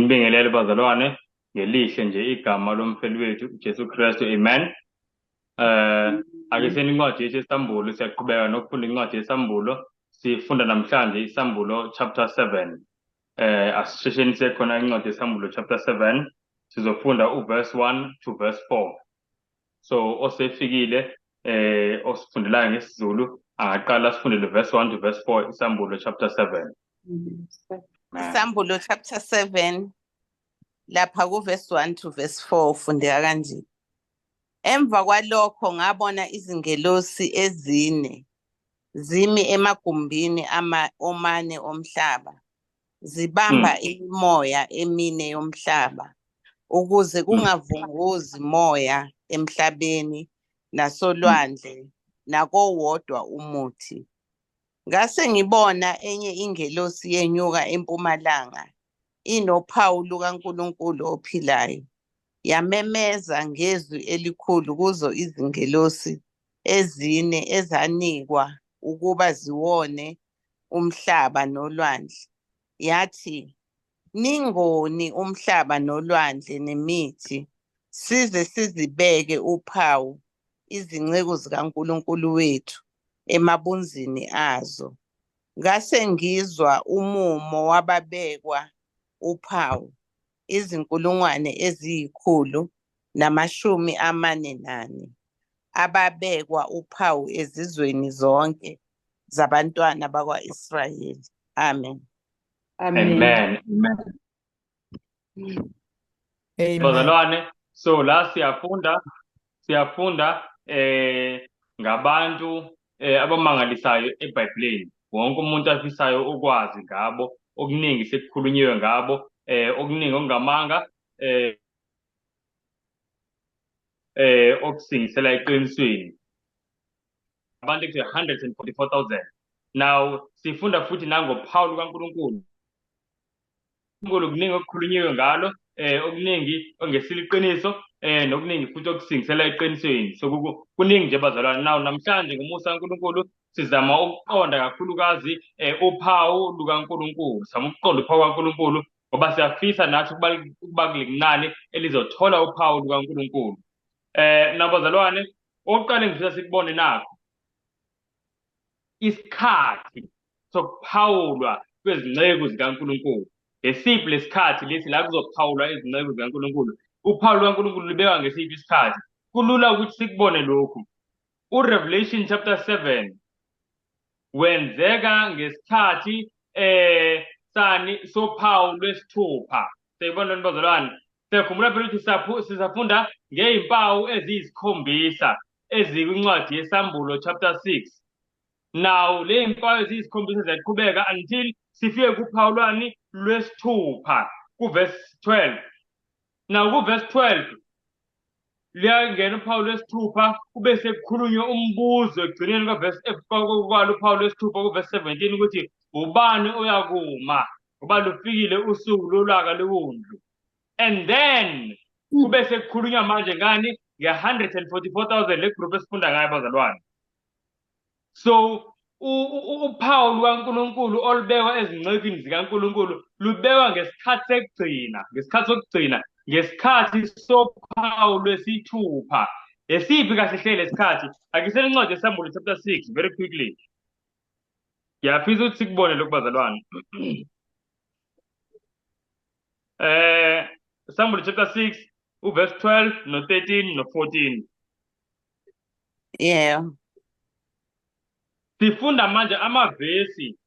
Nginibingelele bazalwane ngelihle nje igama lomfeli wethu uJesu Kristu, amen. Ake seni incwadi yethu yeSambulo, siyaqhubeka nokufunda incwadi yeSambulo. Sifunda namhlanje iSambulo chapter 7. Asishesheni sekhona incwadi yeSambulo chapter 7. Sizofunda uverse 1 to verse 4. So osefikile osifundelayo ngesiZulu angaqala asifundele verse 1 to verse 4 iSambulo chapter 7. Isambulo chapter 7 lapha ku verse 1 to verse 4 ufundeka kanje. Emva kwalokho ngabona izingelosi ezine zimi emagumbini ama omane omhlaba zibamba imimoya emine yomhlaba ukuze kungavunguzi moya emhlabeni nasolwandle nakowodwa umuthi. Ngase ngibona enye ingelosi yenyuka empumalanga inophawu lukaNkulunkulu ophilayo. Yamemeza ngezwi elikhulu kuzo izingelosi ezine ezanikwa ukuba ziwone umhlaba nolwandle. Yathi, ningoni umhlaba nolwandle nemithi size sizibeke uphawu izinceku zikaNkulunkulu wethu emabunzini azo. Ngase ngizwa umumo wababekwa uphawu, izinkulungwane eziyi-144, ababekwa uphawu ezizweni zonke zabantwana bakwa-Israyeli. Amen. Amen. Amen. Amen. Amen. Bazalwane, so la siyafunda ngabantu abamangalisayo eBhayibhelini. Wonke umuntu afisayo ukwazi ngabo, okuningi sekukhulunyiwe ngabo, okuningi okungamanga, okusingisela eqinisweni. Abantu ekuthiwa 144,000. Now sifunda futhi nangophawu lukaNkulunkulu. uNkulunkulu kuningi okukhulunyiwe ngalo, okuningi ongesiliqiniso, nokuningi futhi okusingisela eqinisweni. So kuningi nje bazalwane. Now namhlanje ngomusa kaNkulunkulu sizama ukuqonda kakhulukazi uphawu lukaNkulunkulu. Sizama ukuqonda uphawu lukaNkulunkulu ngoba siyafisa nathi ukuba kulinani elizothola uphawu lukaNkulunkulu. Nabazalwane, oqale ngifisa sikubone nakho isikhathi sokuphawulwa kwezinceku zikaNkulunkulu. Ngesiphi lesikhathi lesi la kuzophawulwa izinceku zikaNkulunkulu? Uphawu lukaNkulunkulu lubekwa ngesiphi isikhathi? Kulula ukuthi sikubone lokhu. URevelation chapter 7 wenzeka ngesikhathi sani sophawu lwesithupha. Siyibona lento bazalwane. Siyakhumbula phela ukuthi sisafunda ngezimpawu eziyisikhombisa ezikwincwadi yeSambulo chapter 6. Now le mpawu eziyisikhombisa ziyaqhubeka until sifike kuphawu lwani lwesithupha kuverse 12. Now kuverse 12 liyangena uphawu lwesithupha kube sekukhulunywa umbuzo ekugcineni kwaverse kwalo uphawu lwesithupha kuverse 17 ukuthi ubani oyakuma ngoba lufikile usuku lolaka lewundlu. And then kube sekukhulunywa manje ngani nge-144,000 le group esifunda ngayo bazalwane. So uphawu lukaNkulunkulu olubekwa ezincekwini zikaNkulunkulu lubekwa ngesikhathi sekugcina, ngesikhathi sokugcina, ngesikhathi sophawu lwesithupha. Esiphi kahle hle lesikhathi? Ake sele incwadi yeSambulo chapter 6 very quickly. Ngiyafisa ukuthi sikubone lokhu bazalwane. Sambulo chapter 6 uverse 12 no 13 no 14. Yeah. Sifunda manje amavesi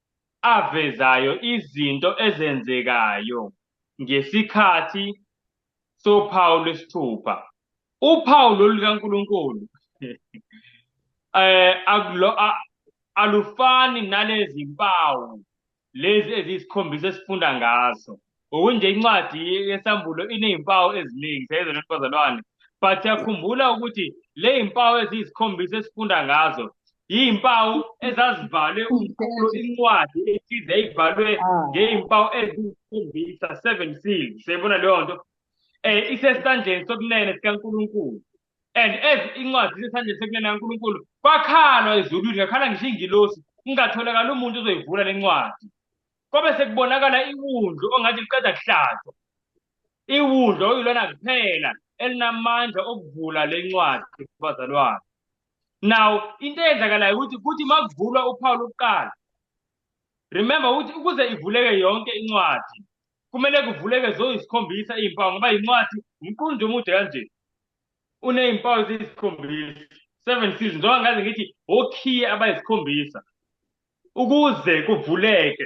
avezayo izinto ezenzekayo ngesikhathi sophawu lwesithupha. Uphawu lolu likaNkulunkulu alufani nalezi mpawu lezi eziyisikhombisa esifunda ngazo. Okunje incwadi yeSambulo inezimpawu eziningi, siyayizwa lento bazalwane. But siyakhumbula ukuthi le zimpawu eziyisikhombisa esifunda ngazo yimpawu ezazivalwe umqulu, incwadi ethize yayivalwe ngezimpawu eziyisikhombisa, 7 seals. Siyayibona leyo nto. Isesandleni sokunene sikaNkulunkulu. And as incwadi isesandleni sokunene kaNkulunkulu, kwakhalwa ezulwini, ngakhala ngisho ingilosi, kungatholakala umuntu ozoyivula le ncwadi. Kwabe sekubonakala iwundlu ongathi liqeda kuhlatshwa. Iwundlu okuyilona kuphela elinamandla okuvula le ncwadi bazalwane. Now into eyenzakalayo ukuthi kuthi makuvulwa uphawu lokuqala, remember ukuthi ukuze ivuleke yonke incwadi kumele kuvuleke zoyisikhombisa iy'mpawu, ngoba incwadi umqulu nje omude kanje uney'mpawu eziyisikhombisa, 7 seals, njengoba ngaze ngithi okhiye abayisikhombisa. Ukuze kuvuleke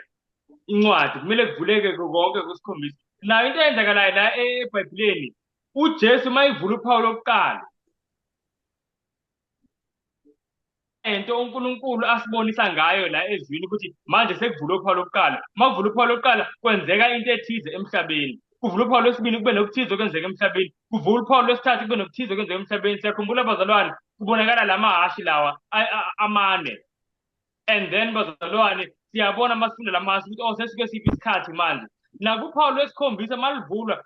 incwadi kumele kuvuleke konke kusikhombisa. Nayo into eyenzakalayo la eBhayibhelini, uJesu uma ivula uphawu lokuqala, into uNkulunkulu asibonisa ngayo la ezwini ukuthi manje sekuvula uphawu lokuqala. Uma kuvula uphawu lokuqala kwenzeka into ethize emhlabeni, kuvula uphawu lwesibili kube nokuthize okwenzeka emhlabeni, kuvula uphawu lwesithathu kube nokuthize okwenzeka emhlabeni. Siyakhumbula bazalwane, kubonakala la mahhashi lawa amane, and then bazalwane siyabona masifunda la mahhashi ukuthi oh sesike siphi isikhathi manje. Nakuphawu lwesikhombisa maluvulwa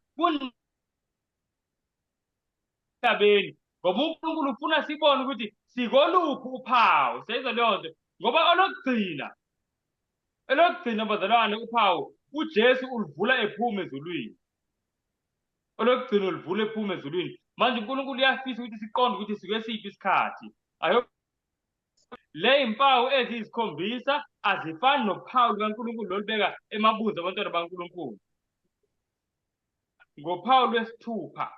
emhlabeni, ngoba uNkulunkulu ufuna sibone ukuthi sikoluphi uphawu. Siyayizwa leyo nto, ngoba elokugcina bazalwane uphawu uJesu uluvula ephuma ezulwini, olokugcina uluvula ephuma ezulwini. Manje uNkulunkulu uyafisa ukuthi siqonde ukuthi sike siphi isikhathi. Ayo le impawu eziyisikhombisa azifani nophawu lukaNkulunkulu lolubeka emabunzi abantwana baNkulunkulu ngophawu lwesithupha,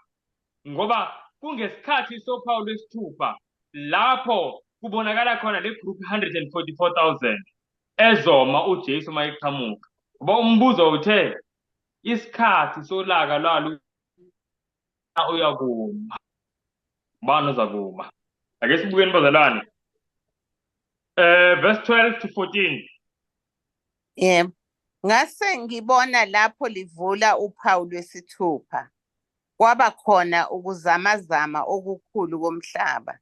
ngoba kungesikhathi sophawu lwesithupha lapho kubonakala khona le group 144,000 ezoma uJesu uma eqhamuka. Ngoba umbuzo uthe isikhathi solaka lwalo uyakuma, ubani ozakuma? Ake sibukeni bazalwane, verse 12 to 14. Yebo. Ngase ngibona lapho livula uphawu lwesithupha, kwaba khona ukuzamazama okukhulu komhlaba,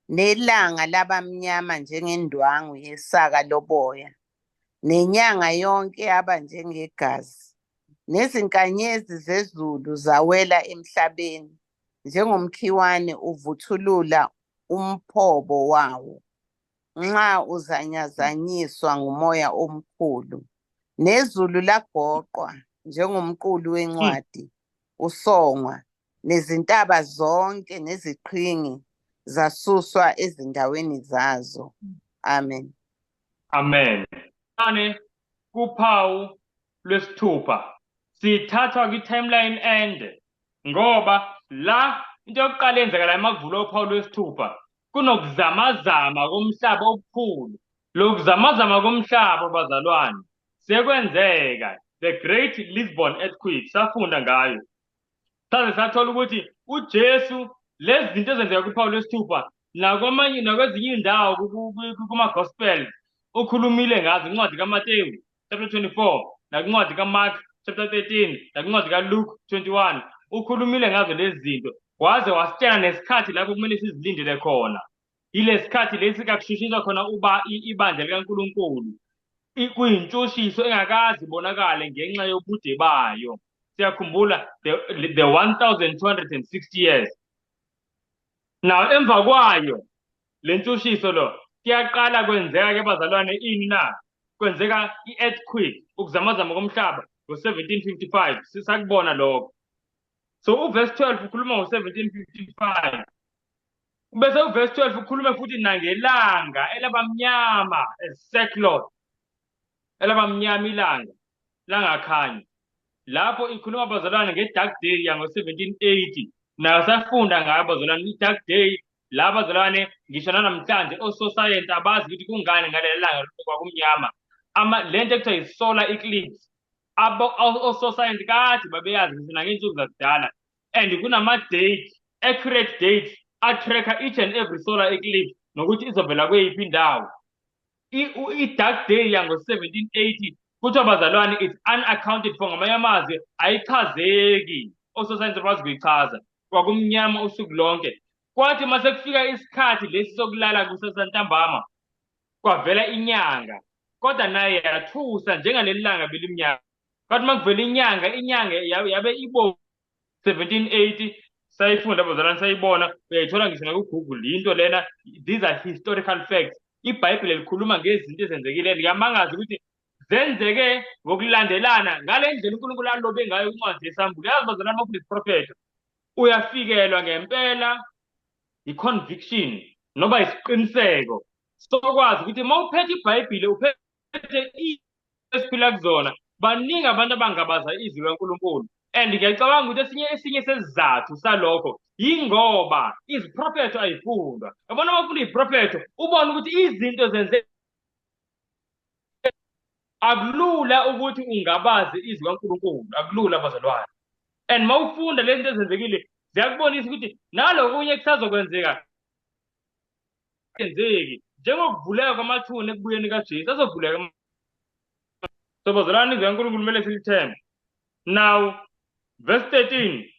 nelanga laba mnyama njengendwangu yesaka loboya, nenyanga yonke yaba njengegazi, nezinkanyezi zezulu zawela emhlabeni njengomkhiwane uvuthulula umphobo wawo nxa uzanyazanyiswa ngumoya omkhulu, nezulu lagoqwa njengomqulu wencwadi usongwa, nezintaba zonke neziqhingi zasuswa ezindaweni zazo. Amen. Amen. Ane kuphawu lwesithupha sithathwa kwi-timeline ende, ngoba la into yokuqala eyenzekala emakuvulwa uphawu lwesithupha kunokuzamazama komhlaba okukhulu. Lokuzamazama komhlaba bazalwane sekwenzeka, the Great Lisbon Earthquake, safunda ngayo, saze sathola ukuthi uJesu lezi zinto ezenzeka kuphawu lwesithupha nakwamanye nakwezinye indawo kuma-gospels ukhulumile ngazo, incwadi kaMateyu chapter 24 nakuncwadi kaMark chapter 13 nakuncwadi kaLuke 21, ukhulumile ngazo lezi zinto, waze wasitshela nesikhathi lapho kumele sizilindele khona. Yilesikhathi lesi kakushushiswa khona uba ibandla likaNkulunkulu, kuyintshushiso engakaze ibonakale ngenxa yobude bayo. Siyakhumbula the 1260 years. Now emva kwayo le ntshushiso lo kuyaqala kwenzeka ke bazalwane ini na? Kwenzeka i-earthquake, ukuzamazama komhlaba ngo-1755, sisakubona lokho. So uverse 12 ukhuluma ngo-1755, bese uverse 12 ukhulume futhi nangelanga elabamnyama, sackcloth, elabamnyama ilanga langakhanya. Lapho ikhuluma bazalwane nge-dark day yango-1780, nayo safunda ngayo bazalwane i-dark day. La bazalwane ngisho nanamhlanje ososayensi abazi ukuthi kungani ngaleli langa kwakumnyama. Le nto ekuthiwa i-solar eclipse, ososayensi kade babeyazi ngisho nangey'nsuku zakudala, and kunama-date, accurate dates a-tracker each and every solar eclipse nokuthi izovela kweyiphi indawo. I-dark day yango-1780 kuthiwa bazalwane it's unaccounted for, ngamanye amazwi ayichazeki, ososayensi abazi kuyichaza. Kwakumnyama usuku lonke, kwathi mase kufika isikhathi lesi sokulala kusasa ntambama kwavela inyanga, kodwa naye yathusa njengaleli langa belimnyama. Kwathi makuvela inyanga, inyanga yabe ibo 1780. Sayifunda bazalwane, sayibona, uyayithola ngisho naku-Google yinto lena. These are historical facts. IBhayibheli likhuluma ngezinto ezenzekile. Liyamangaza ukuthi Zenzeke ngokulandelana ngale ndlela uNkulunkulu alobe ngayo incwadi yeSambulo. Yazi bazalwane, uma ufunda isiprofetho uyafikelwa ngempela i-conviction noma isiqiniseko sokwazi ukuthi uma uphethe iBhayibheli uphethe esiphila kuzona. Baningi abantu abangabaza izwi likaNkulunkulu, and ngiyacabanga ukuthi esinye sesizathu salokho yingoba iziprofetho ayifundwa. Yabona, uma ufunda iziprofetho ubone ukuthi izinto zenze, akulula ukuthi ungabazi izwi kaNkulunkulu, akulula bazalwane. And uma ufunda lezi zinto ezenzekile ziyakubonisa ukuthi nalokunye kusazokwenzeka enzeki, njengokuvuleka kwamathuna ekubuyeni kaJesu azovuleka. So bazalwane, izwi kaNkulunkulu kumele silithembe. Now verse 13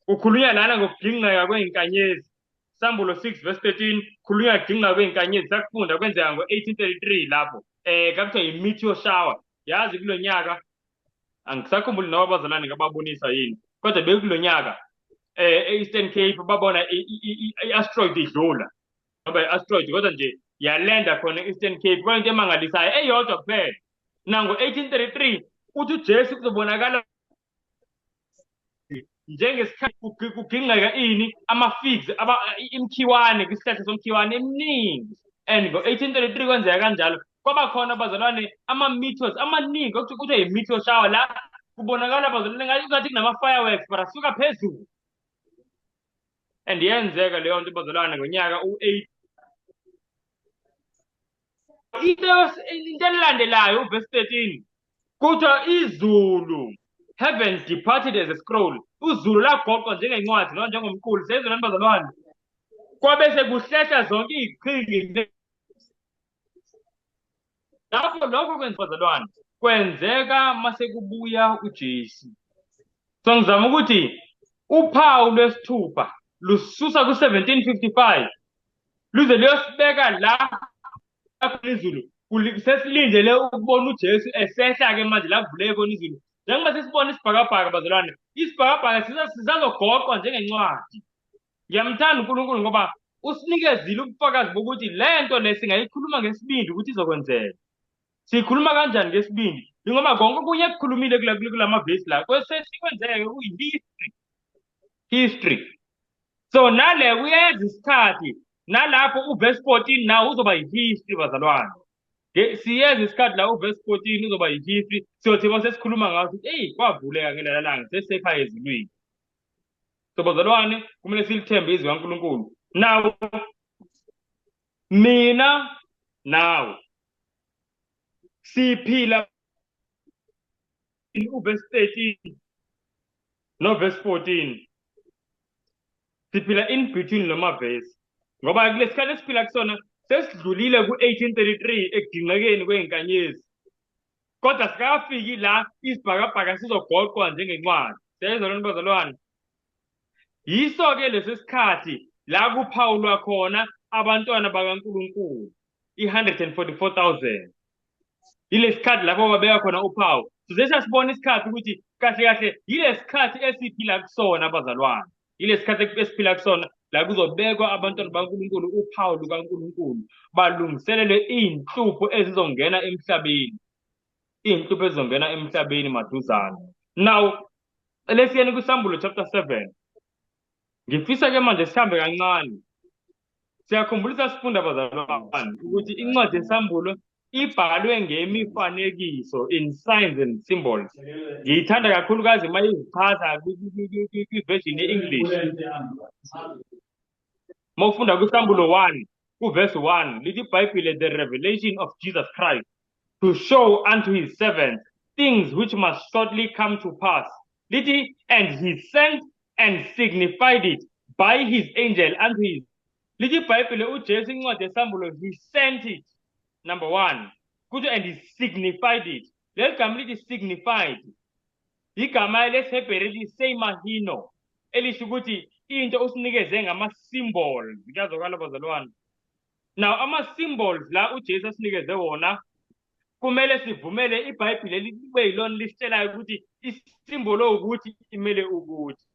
kukhulunywa lana ngokugingqeka kwey'nkanyezi. Sambulo 6 verse 13 khulunywa ngokugingqeka kwey'nkanyezi. Sakufunda kwenzeka ngo-1833 lapho kakuthiwa i-meteor shower. Yazi kulo nyaka angisakhumbuli noma abazalwane ngababonisa yini, kodwa bekulo nyaka e-Eastern Cape babona i-asteroid idlula, ngoba i-asteroid kodwa nje yalenda khona e-Eastern Cape. Kodwa into emangalisayo eyodwa kuphela, nango-1833 uthi uJesu kuzobonakala njengesikhathi kugingqeka ini, ama-figs, imkhiwane, kwisihlahla somkhiwane eminingi. And ngo-1833 kwenzeka kanjalo, kwaba khona bazalwane ama-meteors amaningi, okuthiwa i-meteor shower, la kubonakala bazalwane ngathi kunama-fireworks but asuka phezulu. And yenzeka leyo nto bazalwane ngonyaka u-8. Into elandelayo uverse 13 kuthiwa izulu, heaven departed as a scroll, uzulu lagoqwa njengencwadi noma njengomqulu. Sezolani bazalwane, kwabe sekuhlehla zonke iy'qhingi lapho. Lokho kwenza bazalwane kwenzeka mase kubuya uJesu. So ngizama ukuthi uphawu lwesithupha lususa ku-1755 luze luyosibeka la izulu sesilindele ukubona uJesu esehla-ke manje la kuvuleke khona izulu. Njengoba sesibona isibhakabhaka bazalwane, isibhakabhaka sisazogoqwa njengencwadi. Ngiyamthanda uNkulunkulu ngoba usinikezile ubufakazi bokuthi le nto le singayikhuluma ngesibindi ukuthi izokwenzeka. Siyikhuluma kanjani ngesibindi? Ingoba konke okunye ekukhulumile kula mavesi la kwesesikwenzeke kuyi-history, history. So nale kuyeza isikhathi nalapho uverse 14 nawo uzoba yi-history bazalwane. Siyeza isikhathi la uverse 14 uzoba yi-history, siyothi uma sesikhuluma ngawo sithi eyi kwavuleka ngelela langa sesisekhaya ezulwini. So bazalwane, kumele silithembe izwi kaNkulunkulu. Now mina nawe siphila uverse 13 no verse 14, siphila in between loma verse, ngoba kulesikhathi esiphila kusona sesidlulile ku-1833 ekugingqekeni kwey'nkanyezi, kodwa sikafiki la isibhakabhaka sizogoqwa njengencwadi. Siyayizwa bazalwane? Yiso-ke lesi sikhathi la kuphawulwa khona abantwana bakaNkulunkulu, i-144,000. Yilesi sikhathi lapho babeka khona uphawu. Size siyasibona isikhathi ukuthi kahle kahle yilesi sikhathi esiphila kusona bazalwane, yilesi sikhathi esiphila kusona la kuzobekwa abantwana bakaNkulunkulu uphawu lukaNkulunkulu, balungiselele iy'nhlupho ezizongena emhlabeni, iy'nhlupho ezizongena emhlabeni maduzane. Now lesiyeni kwiSambulo chapter 7. Ngifisa-ke manje sihambe kancane. Siyakhumbula sifunda bazalwane ukuthi incwadi yeSambulo ibhalwe ngemifanekiso, in signs and symbols. Ngiyithanda kakhulukazi uma izichaza kwi-version ye-English. Uma ufunda kwiSambulo 1 kuverse 1 lithi iBhayibhile, "The revelation of Jesus Christ to show unto his servants things which must shortly come to pass." Lithi, "And he sent and signified it by his angel unto his." Lithi iBhayibhile uJesu incwadi yeSambulo he sent it, number one. Kuthi "and he signified it". Leli gama lithi "signified" igama lesiHebheru elithi seimahino, elisho ukuthi into usinikeze ngama-symbols. Kuyazwakala bazalwane? Now ama-symbols la uJesu asinikeze wona, kumele sivumele iBhayibheli libe yilona lisitshelayo ukuthi isimbolo ukuthi imele ukuthi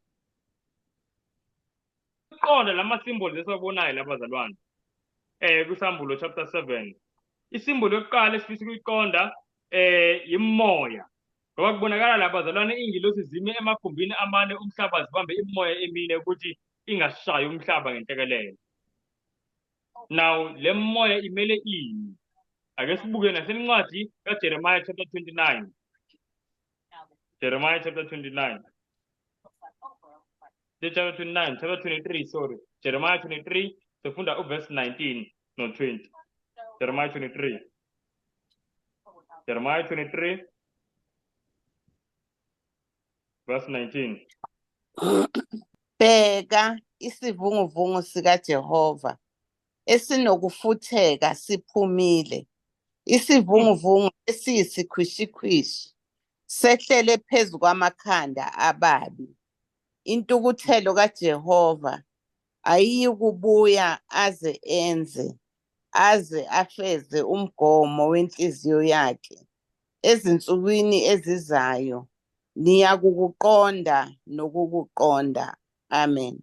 qonda lama symbols esiwabonayo labazalwane kwiSambulo chapter 7. Isimbolo yokuqala esifisa ukuyiqonda Imimoya. Ngoba kubonakala la bazalwane iy'ngilosi zime emagumbini amane umhlaba zibambe imimoya emine ukuthi ingashayi umhlaba ngenhlekelele. Now le moya imele ini? Ake sibuke nasencwadi kaJeremiah chapter 29. Jeremiah chapter 29. The chapter 29, chapter 23, sorry. Jeremiah 23, sifunda uverse 19 no 20. Jeremiah 23. Jeremiah 23 verse 19. Bheka isivunguvungu sikaJehova esinokufutheka siphumile, isivunguvungu esiyisikhwishikhwishi sehlele phezu kwamakhanda ababi. Intukuthelo kaJehova ayiyikubuya aze enze, aze afeze umgomo wenhliziyo yakhe. Ezinsukwini ezizayo niyakukuqonda nokukuqonda. Amen.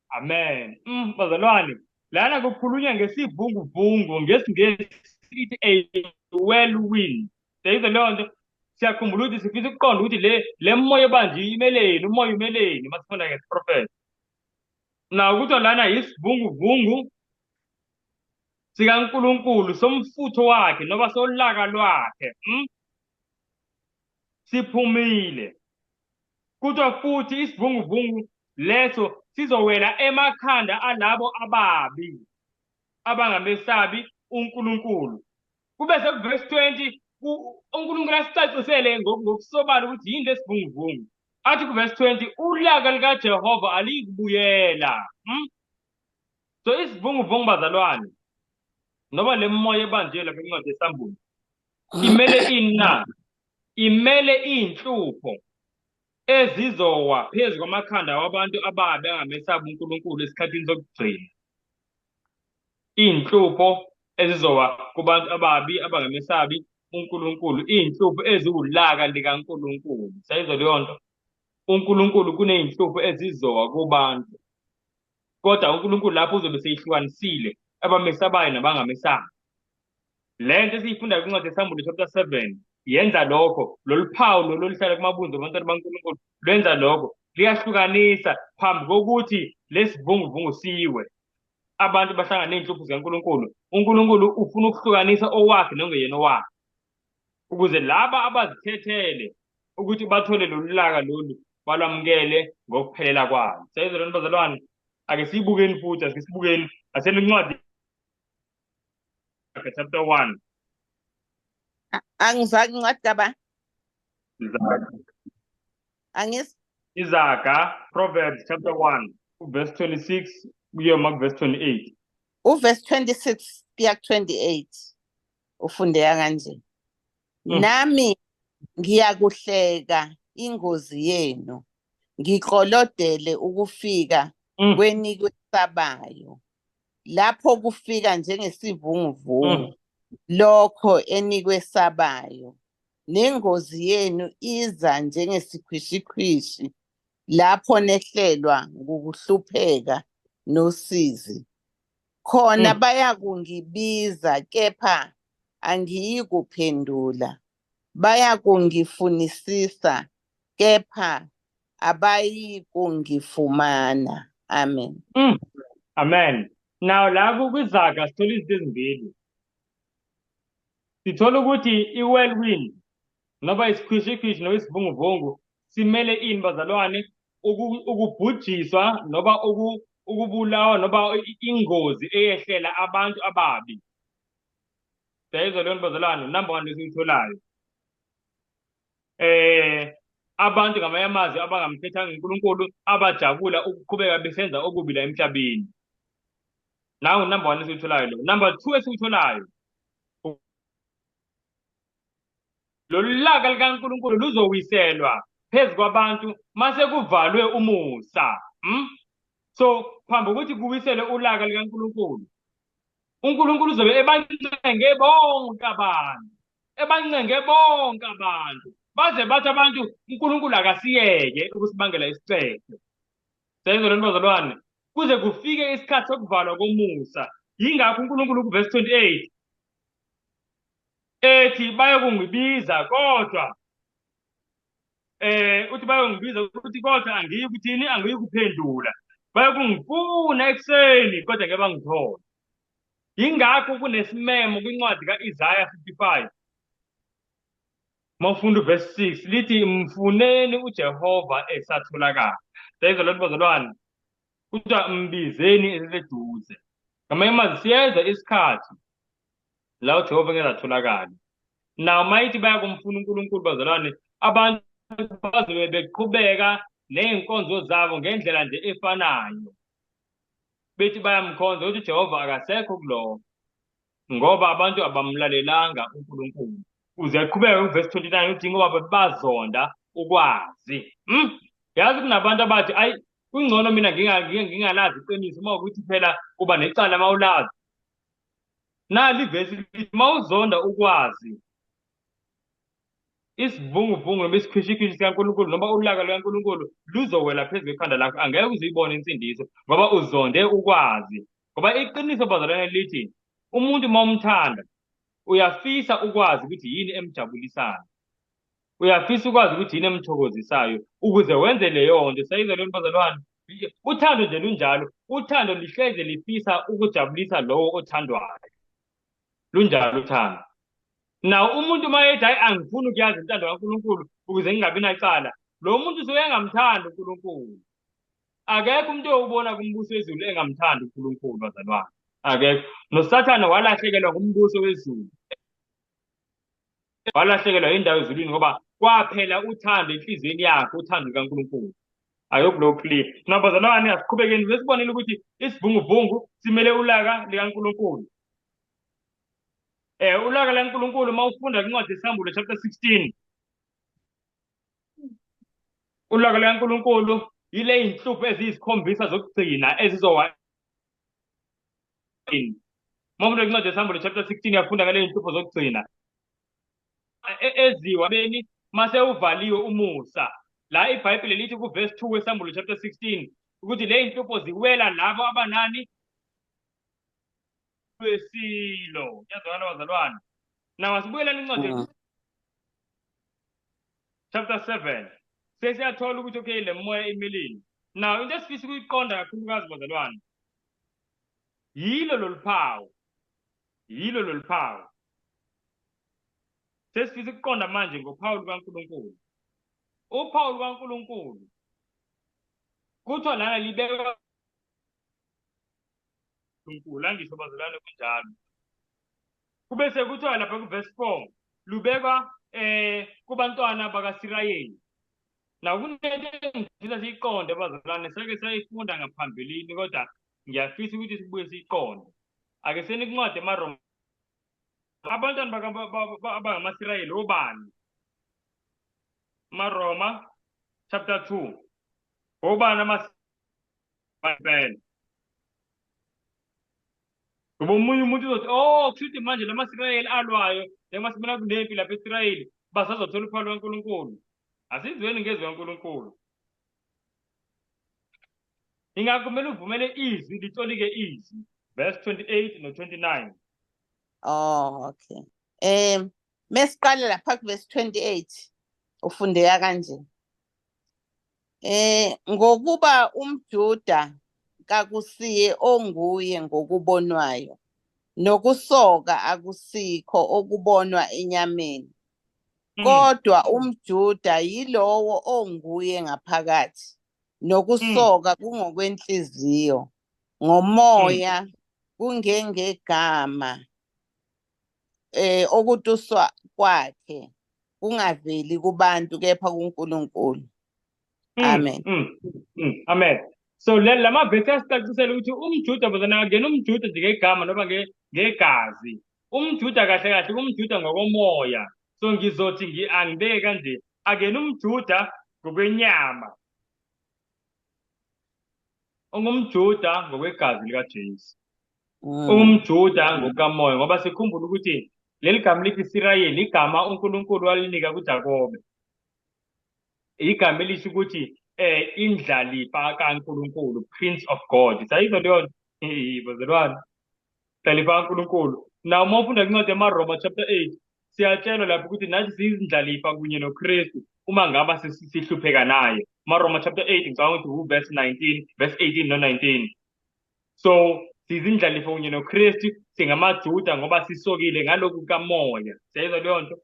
Amen. Bazalwane, lana kukhulunywa ngesivunguvungu, ngesiNgesi sithi a whirlwind. Siyayizwa leyo nto? Siyakhumbula ukuthi sifisa ukuqonda ukuthi le moya ebanje imeleni, umoya umeleni uma sifunda ngesiprofetho. Now kuthiwa lana yisivunguvungu sikaNkulunkulu somfutho wakhe noma solaka lwakhe. Siphumile. Kuthiwa futhi isivunguvungu leso sizowela emakhanda alabo ababi abangamesabi uNkulunkulu. Kube sekuvesi 20 uNkulunkulu asicacisele ngokusobala ukuthi yini lesivunguvungu. Athi kuvesi 20 ulaka likaJehova aliyikubuyela. So isivunguvungu bazalwane noma le moya ebanje lapha encwadi yeSambulo imele ini na? Imele iy'nhlupho ezizowa phezu kwamakhanda wabantu ababi angamesabi uNkulunkulu esikhathini sokugcina. Iy'nhlupho ezizowa kubantu ababi abangamesabi uNkulunkulu, iy'nhlupho eziwulaka likaNkulunkulu. Siyayizwa leyo nto? uNkulunkulu kuney'nhlupho ezizowa kubantu, kodwa uNkulunkulu lapho uzobe seyihlukanisile abamesabayo nabangamesabi. Le nto esiyifundayo kwincwadi yeSambulo chapter 7 yenza lokho. Lolu phawu lolu oluhlala kumabunzi abantwana baNkulunkulu lwenza lokho, liyahlukanisa phambi kokuthi lesivunguvungu siwe. Abantu bahlangane ney'nhlupho zikaNkulunkulu. uNkulunkulu ufuna ukuhlukanisa owakhe nongeyena owakhe, ukuze laba abazikhethele ukuthi bathole lolu laka lolu balwamukele ngokuphelela kwalo. Siyayizwa lento bazalwane? Ake siyibukeni futhi, ake sibukeni asele incwadi chapter 1. Angizwaki incwadi kaba? Izaga. Angis Izaga, Proverbs chapter 1, verse 26 kuyoma verse 28. Uverse 26 kuya 28 ufundeka kanje. Nami ngiyakuhleka ingozi yenu, ngiklolodele ukufika kwenikwesabayo. Lapho kufika njengesivunguvungu lokho enikwesabayo, nengozi yenu iza njengesikhwishikhwishi lapho nehlelwa ngukuhlupheka nosizi. Khona bayakungibiza kepha angiyikuphendula, bayakungifunisisa kepha abayikungifumana. Amen. Amen. Now la kwiZaga sithola izinto ezimbili. Sithola ukuthi i-whirlwind noma isikhwishikhwishi noma isivunguvungu simele ini bazalwane? Ukubhujiswa noma ukubulawa noma ingozi eyehlela abantu ababi. Siyayizwa leyo nto bazalwane? Number 1 esiyitholayo. Abantu ngamanye amazwi abangamkhethanga uNkulunkulu, abajabula ukuqhubeka besenza okubi la emhlabeni. Nawu number 1 esiyitholayo lo. Number 2 esiyitholayo, lolu laka likaNkulunkulu luzowiselwa phezu kwabantu mase kuvalwe umusa. So phambi kokuthi kuwiselwe ulaka likaNkulunkulu, uNkulunkulu uzobe ebancenge bonke abantu, ebancenge bonke abantu, baze bathi abantu uNkulunkulu akasiyeke ukusibangela isicefe. Siyayizwa lento bazalwane? Kuze kufike isikhathi sokuvalwa komusa. Yingakho uNkulunkulu kuverse 28 Ethi bayokungibiza kodwa uthi bayongibiza ukuthi kodwa angiyi kuthini, angiyikuphendula. Bayokungifuna ekuseni kodwa ngeke bangithole. Yingakho kunesimemo kwincwadi ka-Isaya 55. Uma ufunda uvesi 6 lithi mfuneni uJehova esatholakala. Siyayizwa loo nto bazalwane? Kuthiwa mbizeni eseseduze. Ngamanye amazwi siyeza isikhathi la uJehova ngeke atholakale. Naw mayithi bayakumfuna uNkulunkulu bazalwane, abantu bazobe beqhubeka ney'nkonzo zabo ngendlela nje efanayo. Bethi bayamkhonza ukuthi uJehova akasekho kulokho ngoba abantu abamlalelanga uNkulunkulu. Uze aqhubeke kuvesi 29 uthi ngoba bazonda ukwazi. Yazi kunabantu abathi ayi kungcono mina ngingalazi iqiniso uma ukuthi phela uba necala uma ulazi. Nali ivesi lithi uma uzonda ukwazi isivunguvungu noma isikhwishikhwishi sikaNkulunkulu noma ulaka lukaNkulunkulu luzowela phezu kwekhanda lakho, angeke uze uyibone insindiso ngoba uzonde ukwazi. Ngoba iqiniso bazalwane lithi umuntu uma umthanda uyafisa ukwazi ukuthi yini emjabulisayo, uyafisa ukwazi ukuthi yini emthokozisayo ukuze wenze leyo nto. Sayizwa leyo nto bazalwane? Uthando nje lunjalo, uthando lihleze lifisa ukujabulisa lowo othandwayo, lunjalo uthando. Now umuntu uma ethi hayi angifuni ukuyazi intando kaNkulunkulu ukuze ngingabi nacala, lo muntu usuke engamthandi uNkulunkulu. Akekho umuntu owubona kumbuso wezulu engamthandi uNkulunkulu bazalwane, akekho. NoSathane walahlekelwa ngumbuso wezulu, walahlekelwa indawo ezulwini ngoba kwaphela uthando enhliziyweni yakhe, uthando lukaNkulunkulu. I hope lo clear. Now bazalwane asiqhubekeni, sesibonile ukuthi isivunguvungu simele ulaka likaNkulunkulu. Ulaka likaNkulunkulu uma ufunda incwadi yeSambulo chapter 16, ulaka likaNkulunkulu yile inhlupho eziyisikhombisa zokugcina ezizowa. Uma ufunda incwadi yeSambulo chapter 16 uyafunda ngale inhlupho zokugcina eziwa beni mase uvaliwe umusa. La iBhayibheli lithi ku verse 2 weSambulo chapter 16 ukuthi le inhlupho ziwela labo abanani wesilo. Kuyazwakala bazalwane? Now asibuyeleni incwadi chapter 7, sesiyathola ukuthi okay le moya imilini. Now into esifisa ukuyiqonda kakhulukazi bazalwane yilo lolu phawu, yilo lolu phawu. Sesifisa ukuqonda manje ngophawu lukaNkulunkulu. Uphawu lukaNkulunkulu kuthiwa lana libekwa uNkulunkulu, angisho bazalwane kunjalo. Kube sekuthiwa lapha ku-verse 4 lubekwa kubantwana bakaSirayeli. Now kunento engifisa siyiqonde bazalwane, sake sayifunda ngaphambilini kodwa ngiyafisa ukuthi sibuye siyiqonde. Ake seni kuncwadi emaRoma, abantwana abangamaSirayeli obani? AmaRoma chapter 2, obani amaSirayeli? Ngoba omunye umuntu uzothi oh kushuthi manje lamaSirayeli alwayo njengoba sibona kunempi lapha eSirayeli basazothola uphawu lukaNkulunkulu. Asizweni ngezwi kaNkulunkulu. Ingakho kumele uvumele izwi litolike izwi. Verse 28 no 29. Oh okay. Mesiqala lapha ku verse 28 ufundeka kanje. Ngokuba umJuda kakusiye onguye ngokubonwayo, nokusoka akusikho okubonwa enyameni. Kodwa umJuda yilowo onguye ngaphakathi, nokusoka kungokwenhliziyo, ngomoya kungengegama okutuswa kwakhe kungaveli kubantu kepha kuNkulunkulu. Amen. Amen. So lama verse asicacisela ukuthi umJuda bazana akuyena umJuda nje ngegama noma ngegazi. Umjuda kahle kahle umJuda ngokomoya. So ngizothi angibeke kanje, akuyena umJuda ngokwenyama, ungumJuda ngokwegazi likaJesu. UngumJuda ngokukamoya, ngoba sikhumbula ukuthi leli gama lithi Israyeli igama uNkulunkulu walinika kuJakobe. Igama elisho ukuthi indlalifa kaNkulunkulu, Prince of God. Sayizwa leyo nto? Bazalwane, indlalifa kaNkulunkulu. Now uma ufunda incwadi yamaRoma chapter 8, Siyatshelwa lapho ukuthi nathi siyizindlalifa kunye noKristu uma ngaba sihlupheka naye. AmaRoma chapter 8 ngicabanga ukuthi uverse 19, verse 18 no-19. So sizindlalifa kunye noKristu, singamaJuda ngoba sisokile ngalokhu kamoya. Siyayizwa leyo nto?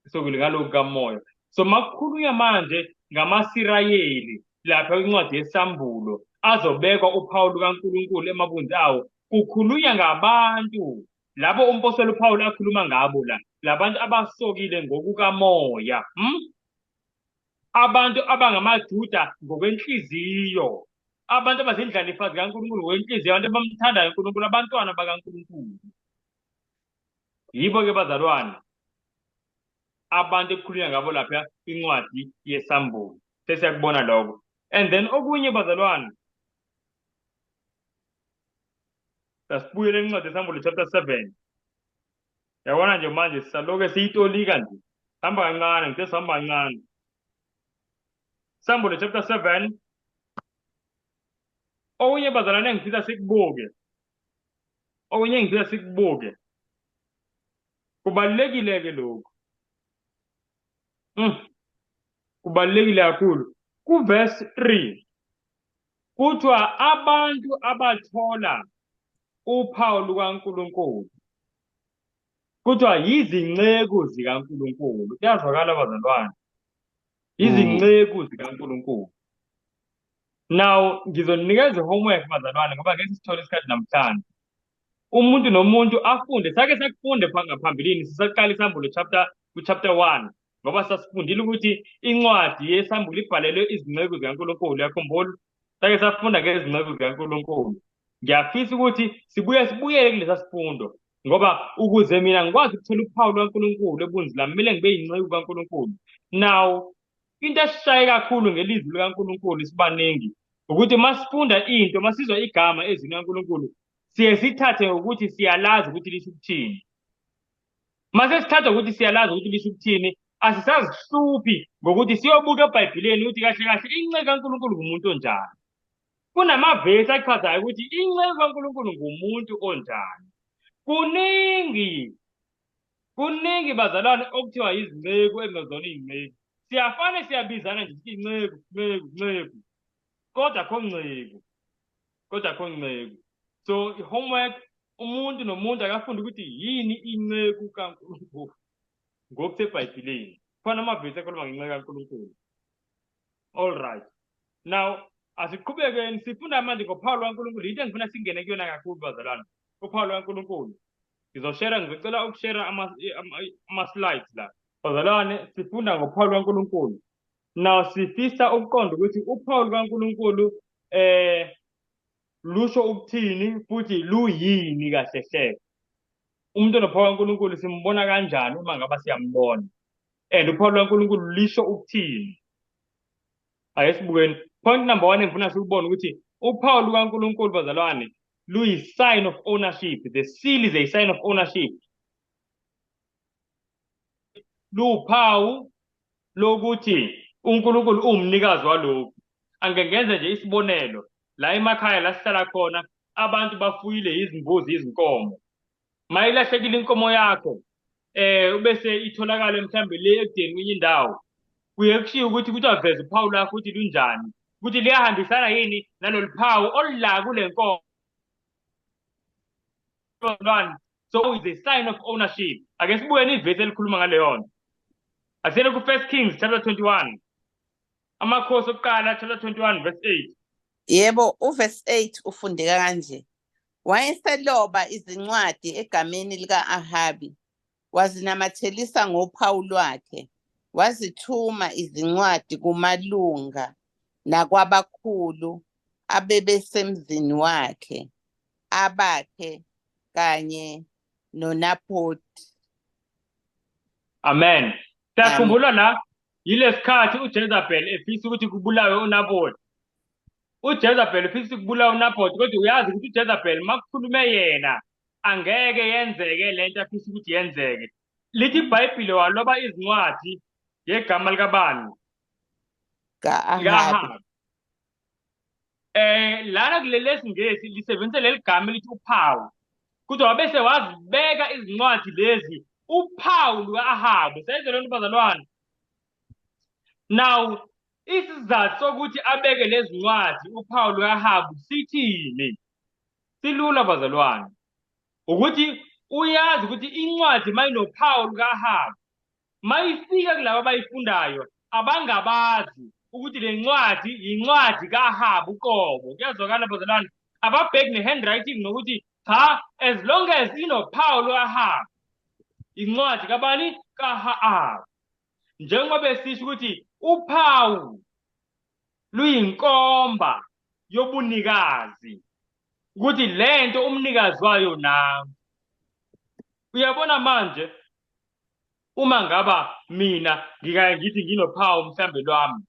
Sisokile ngalokhu kamoya. So makukhulunywa manje ngamaSirayeli lapha kwincwadi yeSambulo azobekwa uphawu lukaNkulunkulu emabunzi awo, kukhulunywa ngabantu labo umpostoli uPaul akhuluma ngabo la, labantu abasokile ngokukamoya, Abantu abangamaJuda ngokwenhliziyo, abantu abazindlalifa zikaNkulunkulu ngokwenhliziyo, abantu abamthandayo uNkulunkulu, abantwana bakaNkulunkulu. Yibo-ke bazalwane abantu ekukhulunywa ngabo lapha incwadi yeSambulo. Sesiyakubona lokho. And then okunye bazalwane, asibuyele encwadi yeSambulo chapter 7. Yabona nje manje sisaloke siyitolika nje. Hamba kancane, ngithe sihamba kancane. Sambulo chapter 7. Okunye bazalwane engifisa sikubuke. Okunye engifisa sikubuke. Kubalulekile ke lokhu. Kubalulekile kakhulu. Ku verse 3 kuthiwa abantu abathola uphawu lukaNkulunkulu kuthiwa yizinceku zikaNkulunkulu. Kuyazwakala bazalwane, izinceku zikaNkulunkulu. Now ngizoninikeza homework bazalwane ngoba ngeke sithole isikhathi namhlanje. Umuntu nomuntu afunde, sake sakufunde ngaphambilini sisaqala iSambulo chapter ku chapter 1 ngoba sasifundile ukuthi incwadi yeSambulo ibhalelwe izinceku zikaNkulunkulu. Uyakhumbula? Sake safunda ngezinceku zikaNkulunkulu. Ngiyafisa ukuthi sibuye sibuyele kulesa sifundo ngoba ukuze mina ngikwazi ukuthola uphawu lukaNkulunkulu ebunzi lami kumele ngibe yinceku kaNkulunkulu. Now into esishaye kakhulu ngelizwi likaNkulunkulu sibaningi ukuthi masifunda into, masizwa igama ezwini likaNkulunkulu siye sithathe ngokuthi siyalazi ukuthi lisho ukuthini. Mase sithatha ukuthi siyalazi ukuthi lisho ukuthini, asisazihluphi ngokuthi siyobuka eBhayibhelini ukuthi kahle kahle inceku kaNkulunkulu ngumuntu onjani. Kunamavesi achazayo ukuthi inceku kaNkulunkulu ngumuntu onjani. Kuningi, kuningi bazalwane okuthiwa izinceku ezingazona iy'nceku. Siyafane siyabizana nje sithi inceku, nceku, nceku. Kodwa akho nceku. Kodwa akho nceku. So i-homework, umuntu nomuntu akafunde ukuthi yini inceku kaNkulunkulu ngokuseBhayibhelini. Khona amavesi akhuluma ngenceku kaNkulunkulu. All right. Now asiqhubekeni sifunda manje ngophawu lwaNkulunkulu. Into engifuna singene kuyona kakhulu bazalwane, uphawu lwaNkulunkulu. Ngizoshare, ngizocela ukushare ama-slides la. Bazalwane, sifunda ngophawu lwaNkulunkulu. Now sifisa ukuqonda ukuthi uphawu lukaNkulunkulu lusho ukuthini futhi luyini kahle hle. Umuntu onophawu lwaNkulunkulu simbona kanjani uma ngaba siyambona? And uphawu lwaNkulunkulu lisho ukuthini? Ake sibukeni. Point number 1 engifuna sikubone ukuthi uphawu lukaNkulunkulu bazalwane luyi sign of ownership. The seal is a sign of ownership. Luphawu lokuthi uNkulunkulu uwumnikazi walokhu. Angeke ngenze nje isibonelo la emakhaya la sihlala khona abantu bafuyile izimbuzi, izinkomo. Mayilahlekile inkomo yakho ubese itholakala mhlambe le ekudeni kwenye indawo, kuye kushiwo ukuthi kuthiwa veza uphawu lwakho ukuthi lunjani, ukuthi liyahambisana yini nalolu phawu olula kule nkomo. So it's a sign of ownership. Ake sibukeni ivesi elikhuluma ngaleyo nto. Asiyeni ku 1 Kings chapter 21. Amakhosi okuqala chapter 21 verse 8. Yebo, uverse 8 ufundeka kanje. Wayeseloba izincwadi egameni lika-Ahabi, wazinamathelisa ngophawu lwakhe, wazithuma izincwadi kumalunga nakwabakhulu abebesemzini wakhe, abakhe kanye noNaphoti. Amen. Siyakhumbula la yilesikhathi uJezebel efisa ukuthi kubulawe uNaboti. uJezebel ufisa ukubulawa uNaboti, kodwa uyazi ukuthi uJezebel makukhulume yena angeke yenzeke lento afisa ukuthi yenzeke. Lithi iBhayibheli waloba izincwadi ngegama likabani? Ka-Ahabi. Lana kuleli lesiNgesi lisebenzise leli gama elithi uphawu. Kodwa wabese wazibeka izincwadi lezi Uphawu luka-Ahabu. Siyayizwa lento bazalwane? Now, isizathu sokuthi abeke lezi ncwadi uphawu luka-Ahabu sithini? Silula bazalwane. Ukuthi uyazi ukuthi incwadi mayinophawu luka-Ahabu, mayifika kulabo abayifundayo abangabazi ukuthi le ncwadi yincwadi ka-Ahabu uqobo. Kuyazwakala bazalwane? Ababheki ne-handwriting nokuthi cha, as long as inophawu luka-Ahabu, incwadi kabani? Ka-Ahabu. Njengoba besisho ukuthi uphawu luyinkomba yobunikazi, ukuthi lento umnikazi wayo nangu. Uyabona manje, uma ngaba mina ngikaye ngithi nginophawu mhlambe lwami,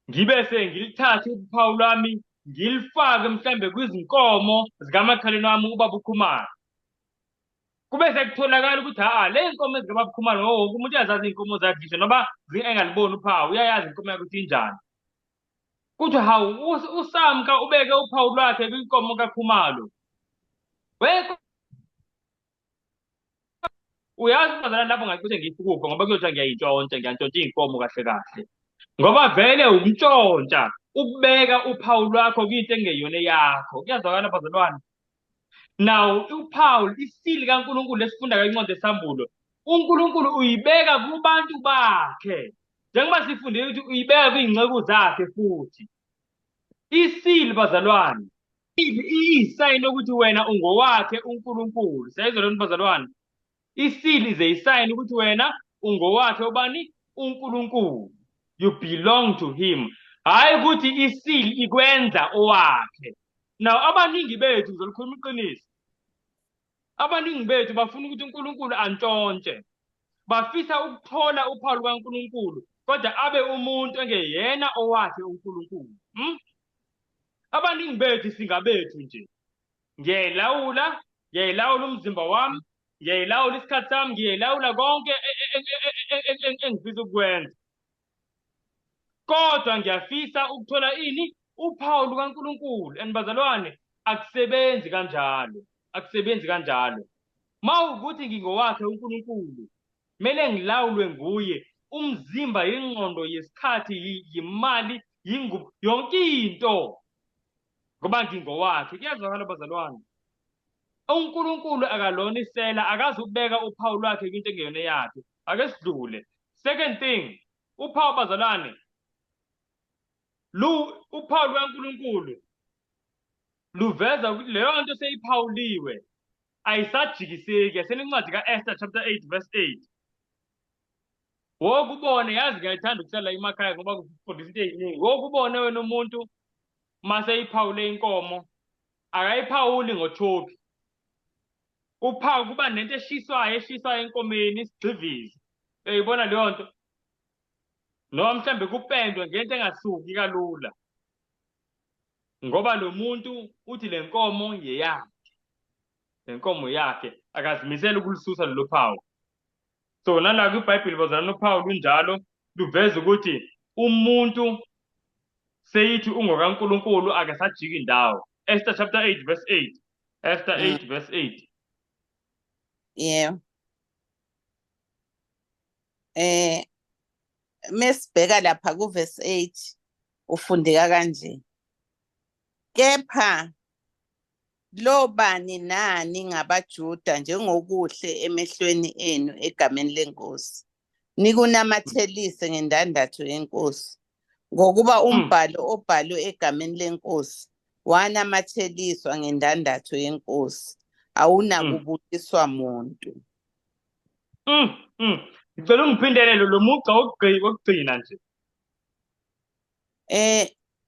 ngibe sengilithathe uphawu lwami ngilifake mhlambe kwizinkomo zikamakhelwane wami ubaba uKhumalo, kube sekutholakala ukuthi ha le nkomo ezikababa uKhumalo, ngoba wonke umuntu uyazazi iy'nkomo zakhe, ngisho noma engaliboni uphawu, uyayazi inkomo yakhe ukuthi injani. Kuthi hawu, uSamka ubeke uphawu lwakhe kwinkomo kaKhumalo. Uyazi bazalwane, lapho ngacishe ngifukufe ngoba kuyothiwa ngiyayintshontsha, ngiyantshontsha iy'nkomo kahle kahle. Ngoba vele ukuntshontsha ukubeka uphawu lwakho kwinto engeyona eyakho. Kuyazwakala bazalwane? Now uphawu, isili kaNkulunkulu esifunda kwincwadi yeSambulo, uNkulunkulu uyibeka kubantu bakhe. Njengoba sifundile ukuthi uyibeka kwiy'nceku zakhe futhi. Isili bazalwane, iyisayini yokuthi wena ungowakhe uNkulunkulu. Siyayizwa lento bazalwane? Isili is a sign ukuthi wena ungowakhe ubani? uNkulunkulu. You belong to him. Hhayi ukuthi isili ikwenza owakhe. Now abaningi bethu, ngizolikhuluma iqiniso, abaningi bethu bafuna ukuthi uNkulunkulu antshontshe. Bafisa ukuthola uphawu lukaNkulunkulu, kodwa abe umuntu engeyena owakhe uNkulunkulu. Abaningi bethu singabethu nje. Ngiyayilawula, ngiyayilawula umzimba wami, ngiyayilawula isikhathi sami, ngiyayilawula konke engifisa ukukwenza. Kodwa ngiyafisa ukuthola ini? Uphawu lukaNkulunkulu. And bazalwane, akusebenzi kanjalo. Akusebenzi kanjalo. Mawukuthi ngingowakhe uNkulunkulu, kumele ngilawulwe nguye. Umzimba, yingqondo, yesikhathi, yimali, yingubo, yonke into. Ngoba ngingowakhe. Kuyazwakala bazalwane? uNkulunkulu akalona isela, akazi ukubeka uphawu lwakhe kwinto engeyona eyakhe. Ake sidlule. Second thing, uphawu bazalwane, uphawu lukaNkulunkulu luveza ukuthi leyo nto seyiphawuliwe ayisajikiseki. Yasenencwadi ka-Esther chapter 8 verse 8. Wokubone, yazi ngiyayithanda ukuhlala emakhaya ngoba kufundisa into ey'ningi. Wokubone wena umuntu mase iphawule inkomo, akayiphawuli ngothoki. Uphawu kuba nento eshiswayo, eshiswayo enkomeni, isigxivizi. Uyayibona leyo nto? Noma mhlambe kupendwe ngento engasuki kalula. Ngoba lo muntu uthi le nkomo yeyakhe. Le nkomo yakhe, akazimisele ukulisusa lelo phawu. So nala kwiBhayibheli bazalwane uphawu lunjalo, luveza ukuthi umuntu seyithi ungokaNkulunkulu akasajiki indawo. Esther chapter 8 verse 8. Esther 8 verse 8. Yebo. Mesibheka lapha ku verse 8 ufundeka kanje. Kepha lobani nani ngabaJuda njengokuhle emehlweni enu egameni lenkosi, nikunamathelise ngendandatho yenkosi, ngokuba umbhalo obhalwe egameni lenkosi wanamatheliswa ngendandatho yenkosi, awunakubuyiswa muntu. Ngicela ungiphindelele lo mugqa wokugcina nje.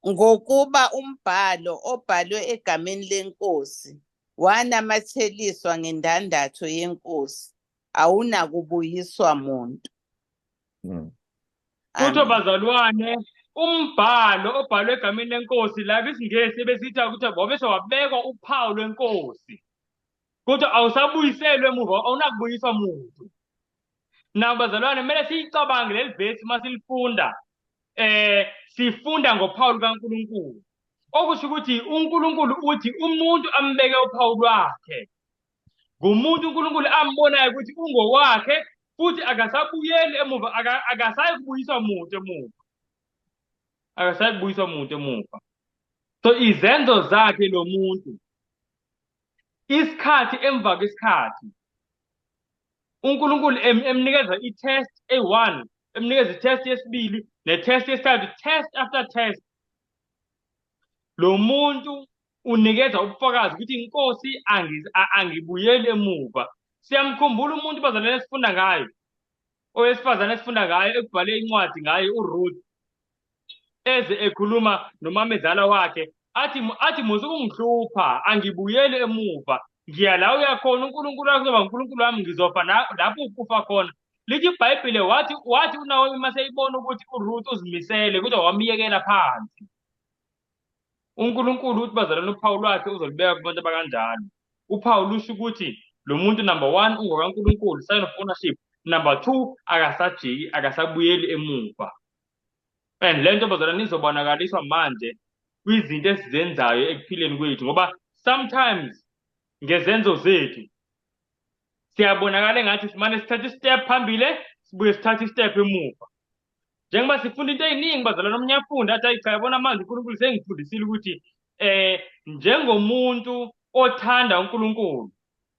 Ngokuba umbhalo obhalwe egameni lenkosi wanamatheliswa ngendandatho yenkosi, awunakubuyiswa muntu. Kutho bazalwane, umbhalo obhalwe egameni lenkosi, la kwisiNgesi besithi ukuthi wabese wabekwa uphawu lwenkosi. Kodwa awusabuyiselwe emuva, awunakubuyiswa muntu. Now bazalwane, kumele siyicabange leli vesi uma silifunda. Sifunda ngophawu lukaNkulunkulu. Okusho ukuthi uNkulunkulu uthi umuntu ambeke uphawu lwakhe. Ngumuntu uNkulunkulu ambonayo ukuthi ungowakhe futhi akasabuyeli emuva, akasayi kubuyiswa muntu emuva. Akasayi kubuyiswa muntu emuva. So izenzo zakhe lo muntu isikhathi emva kwesikhathi uNkulunkulu emnikeza i-test eyi-one, emnikeza i-test yesibili ne-test yesithathu, test after test. Lo muntu unikeza ubufakazi ukuthi inkosi angibuyeli emuva. Siyamkhumbula umuntu bazalwane esifunda ngayo, owesifazane esifunda ngayo ekubhale incwadi ngaye uRuth, eze ekhuluma nomamezala wakhe athi musa ukungihlupha, angibuyeli emuva, ngiya la uya khona, uNkulunkulu wakho uzoba uNkulunkulu wami, ngizofa lapho ufa khona. Lithi iBhayibhile wathi uNawomi uma seyibona ukuthi uRuth uzimisele kodwa wamyekela phansi. uNkulunkulu uthi bazalwane uphawu lwakhe uzolubeka kubantu abakanjalo. Uphawu lusho ukuthi lo muntu number one ungokaNkulunkulu, sign of ownership. Number two, akasajiki, akasabuyeli emuva. And le nto bazalwane izobonakaliswa manje kwizinto esizenzayo ekuphileni kwethu, ngoba sometimes ngezenzo zethu siyabonakala engathi simane sithatha i-step phambili sibuye sithathe i-step emuva. Njengoba sifunda into ey'ningi bazalwane, omunye afunda athi ayi cha, yabona manje uNkulunkulu sengifundisile ukuthi njengomuntu othanda uNkulunkulu,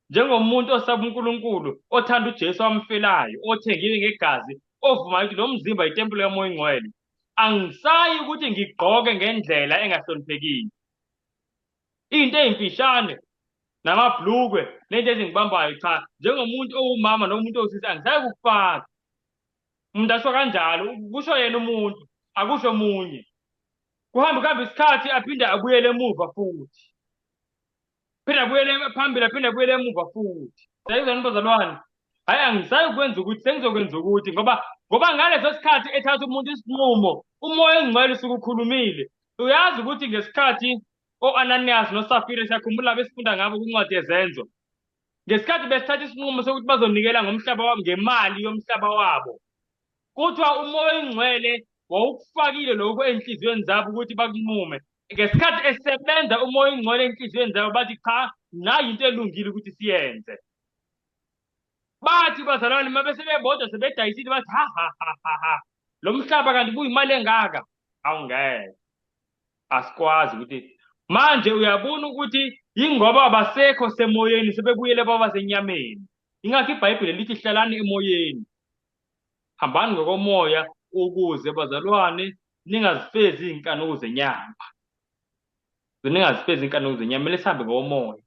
njengomuntu osaba uNkulunkulu, othanda uJesu amfelayo, othengiwe ngegazi, ovumayo ukuthi lo mzimba yitempeli kaMoya oNgcwele, angisayi ukuthi ngigqoke ngendlela engahloniphekile. Into eyimfishane namabhlukwe nento ezingibambayo, cha, njengomuntu owumama nomuntu owusisi angisayi kukufaka. Umuntu asho kanjalo, kusho yena umuntu, akusho omunye. Kuhambe kuhambe isikhathi aphinde abuyele emuva futhi. Phinde abuyele phambili, aphinde abuyele emuva futhi. Sayizwa bazalwane? Hhayi, angisayi kwenza ukuthi sengizokwenza ukuthi ngoba ngaleso sikhathi ethatha umuntu isinqumo, uMoya oNgcwele usuke ukhulumile. Uyazi ukuthi ngesikhathi o-Ananias noSafira, siyakhumbula besifunda ngabo kwincwadi yeZenzo. Ngesikhathi besithatha isinqumo sokuthi bazonikela ngomhlaba wabo, ngemali yomhlaba wabo, kuthiwa uMoya oNgcwele wawukufakile lokhu ey'nhliziyweni zabo ukuthi bakunqume. Ngesikhathi esebenza uMoya oNgcwele ey'nhliziyweni zabo bathi cha, nayi into elungile ukuthi siyenze. Bathi bazalwane uma bese bebodwa sebedayisile bathi ha ha ha ha ha, lo mhlaba kanti buyimali engaka, awungeke. Asikwazi ukuthi manje uyabona ukuthi yingoba abasekho semoyeni, sebebuyele baba senyameni. Ingakho iBhayibheli lithi hlalani emoyeni, hambani ngokomoya ukuze bazalwane ningazifezi izinkanuko zenyama. Ningazifezi izinkanuko zenyama, kumele sihambe ngokomoya.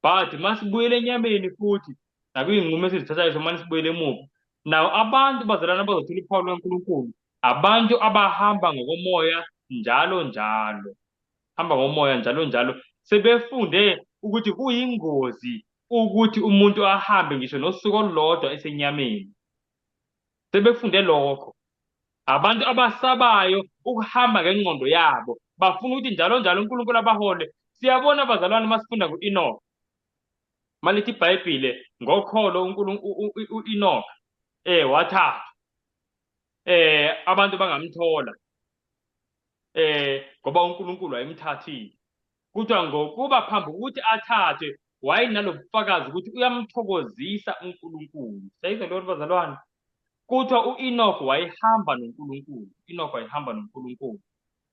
But masibuyele enyameni futhi nakuyinqumo esizithathayo somane sibuyele emuva. Now abantu bazalwane abazothola uphawu lukaNkulunkulu, abantu abahamba ngokomoya njalo njalo, hamba ngomoya njalo njalo, sebefunde ukuthi kuyingozi ukuthi umuntu ahambe ngisho nosuku olulodwa esenyameni. Sebefunde lokho. Abantu abasabayo ukuhamba ngengqondo yabo, bafuna ukuthi njalo njalo uNkulunkulu abahole. Siyabona bazalwane uma sifunda ngo-Enoch, malithi iBhayibhile ngokholo u-Enoch wathathwa, abantu bangamthola ngoba uNkulunkulu wayemthathile. Kuthiwa ngokuba phambi kokuthi athathwe wayenalobufakazi ukuthi uyamthokozisa uNkulunkulu. Siyayizwa leyo nto bazalwane? Kuthiwa u-Enoch wayehamba noNkulunkulu. U-Enoch wayehamba noNkulunkulu.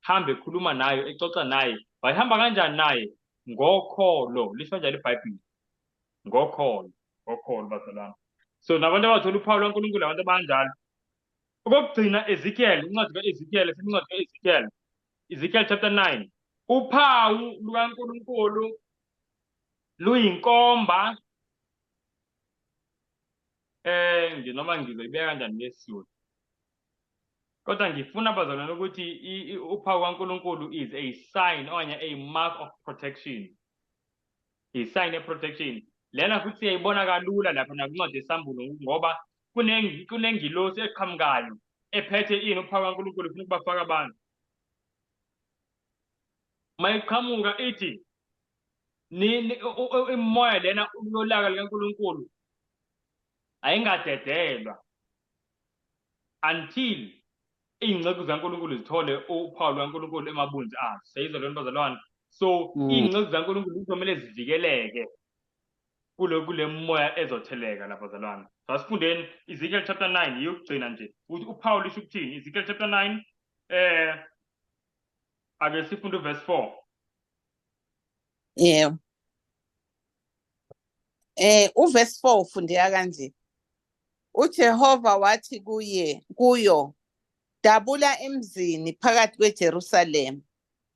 Hambe ekhuluma naye, exoxa naye. Wayehamba kanjani naye? Ngokholo. Lisho njalo iBhayibheli. Ngokholo. Ngokholo bazalwane. So nabantu abathola uphawu lwaNkulunkulu abantu abanjalo. Okokugcina, Ezekiel, incwadi ka-Ezekiel, incwadi ka-Ezekiel. Ezekiel chapter 9. Uphawu lukaNkulunkulu luyinkomba noma ngizoyibeka kanjani lesiZulu. Kodwa ngifuna bazalwane ukuthi uphawu kaNkulunkulu is a sign okanye a mark of protection. I sign of protection. Lena futhi siyayibona kalula lapha nakuncwadi yeSambulo ngoba kunengilosi eqhamukayo ephethe ini uphawu kaNkulunkulu ifuna ukubafaka abantu. Mayiqhamuka ithi imoya lena yolaka likaNkulunkulu ayingadedelwa until iy'nceku zikaNkulunkulu zithole uphawu lukaNkulunkulu emabunzi azo. Siyayizwa leyo nto bazalwane? So iy'nceku zikaNkulunkulu kuzomele zivikeleke. Kule moya ezotheleka lapha bazalwane. So asifundeni Ezekiel chapter 9, iyokugcina nje ukuthi uphawu lisho ukuthini. Ezekiel chapter 9, ake sifunde uverse 4. Yebo. Uverse 4 ufundeka kanje. UJehova wathi kuye kuyo, dabula emzini phakathi kweJerusalema,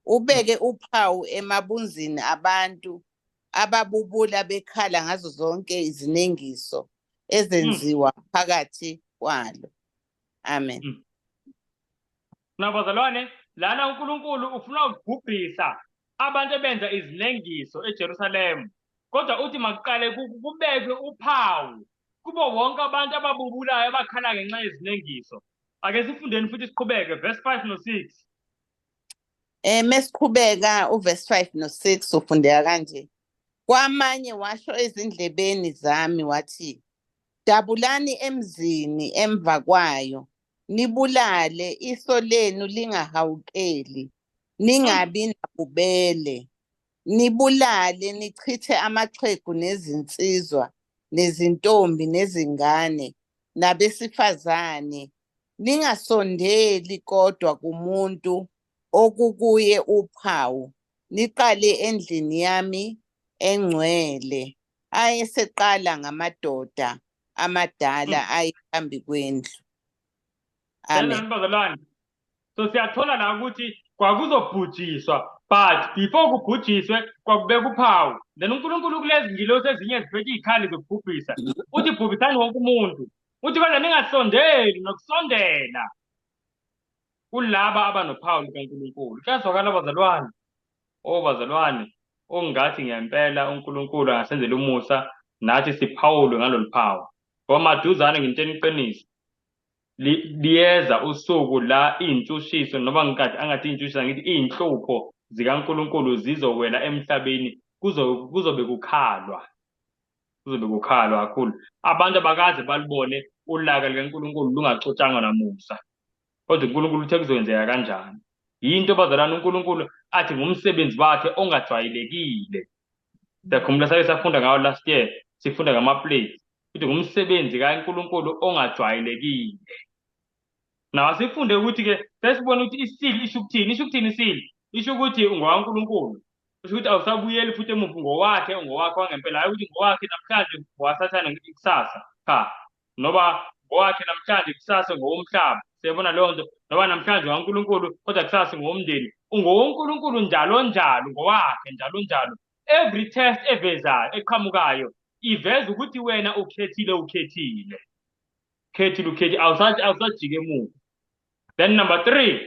ubeke uphawu emabunzini abantu ababubula bekhala ngazo zonke izinengiso ezenziwa phakathi kwalo. Amen. Now bazalwane, lana uNkulunkulu ufuna ukubhubhisa abantu abenza izinengiso eJerusalema. Kodwa uthi makuqale kubekwe uphawu kubo wonke abantu ababubulayo abakhala ngenxa yezinengiso. Ake sifundeni futhi siqhubeke verse 5 no 6. Mesiqhubeka uverse 5 no 6 ufundeka kanje. Kwamanye washo ezindlebeni zami wathi, dabulani emzini emva kwayo, nibulale, iso lenu lingahawukeli, ningabi nabubele, nibulale, nichithe amaxhegu nezinsizwa, nezintombi nezingane, nabesifazane, ningasondeli kodwa kumuntu okukuye uphawu, niqale endlini yami engcwele. Ayeseqala ngamadoda amadala ayephambi kwendlu. Amen. Bazalwane, so siyathola la ukuthi kwakuzobhujiswa, but before kubhujiswe kwakubeka uphawu. Then uNkulunkulu kulezi ngilosi ezinye ziphethe iy'khali zokubhubhisa, uthi bhubhisani wonke umuntu, uthi kodwa ningasondeli nokusondela kulaba abanophawu lukaNkulunkulu. Kuyazwakala bazalwane? Oh bazalwane, ongathi ngempela uNkulunkulu angasenzela umusa nathi siphawulwe ngalolu phawu, ngoba maduzane ngintshela iqiniso, liyeza usuku la iy'ntshushiso, noma ngikathi angathi iy'ntshushiso, angithi iy'nhlupho zikaNkulunkulu zizowela emhlabeni, kuzobe kukhalwa, kuzobe kukhalwa kakhulu. Abantu abakaze balubone ulaka likaNkulunkulu lungaxotshangwa namusa, kodwa uNkulunkulu uthe kuzokwenzeka kanjani. Yinto bazalwane uNkulunkulu athi ngumsebenzi wakhe ongajwayelekile. Siyakhumbula sake safunda ngawo last year, sifunda ngama-plagues, ukuthi ngumsebenzi kaNkulunkulu ongajwayelekile. Now asifunde ukuthi-ke sesibone ukuthi i-seal isho ukuthini. Isho ukuthini i-seal? Isho ukuthi ungowaNkulunkulu. Isho ukuthi awusabuyeli futhi emuva, ungowakhe, ungowakhe wangempela. Hhayi ukuthi ngowakhe namhlanje, ngowasathane kusasa. Cha. Noba ngowakhe namhlanje, kusasa ngowomhlaba. Siyabona leyo nto. Noba namhlanje waNkulunkulu, kodwa kusasa ngowomndeni. Ungowonkulunkulu njalo njalo, ngowakhe njalo njalo. Every test evezayo, eqhamukayo, iveza ukuthi wena ukhethile, ukhethile. Khethile, ukhethile, awusajike emuva. Then number 3,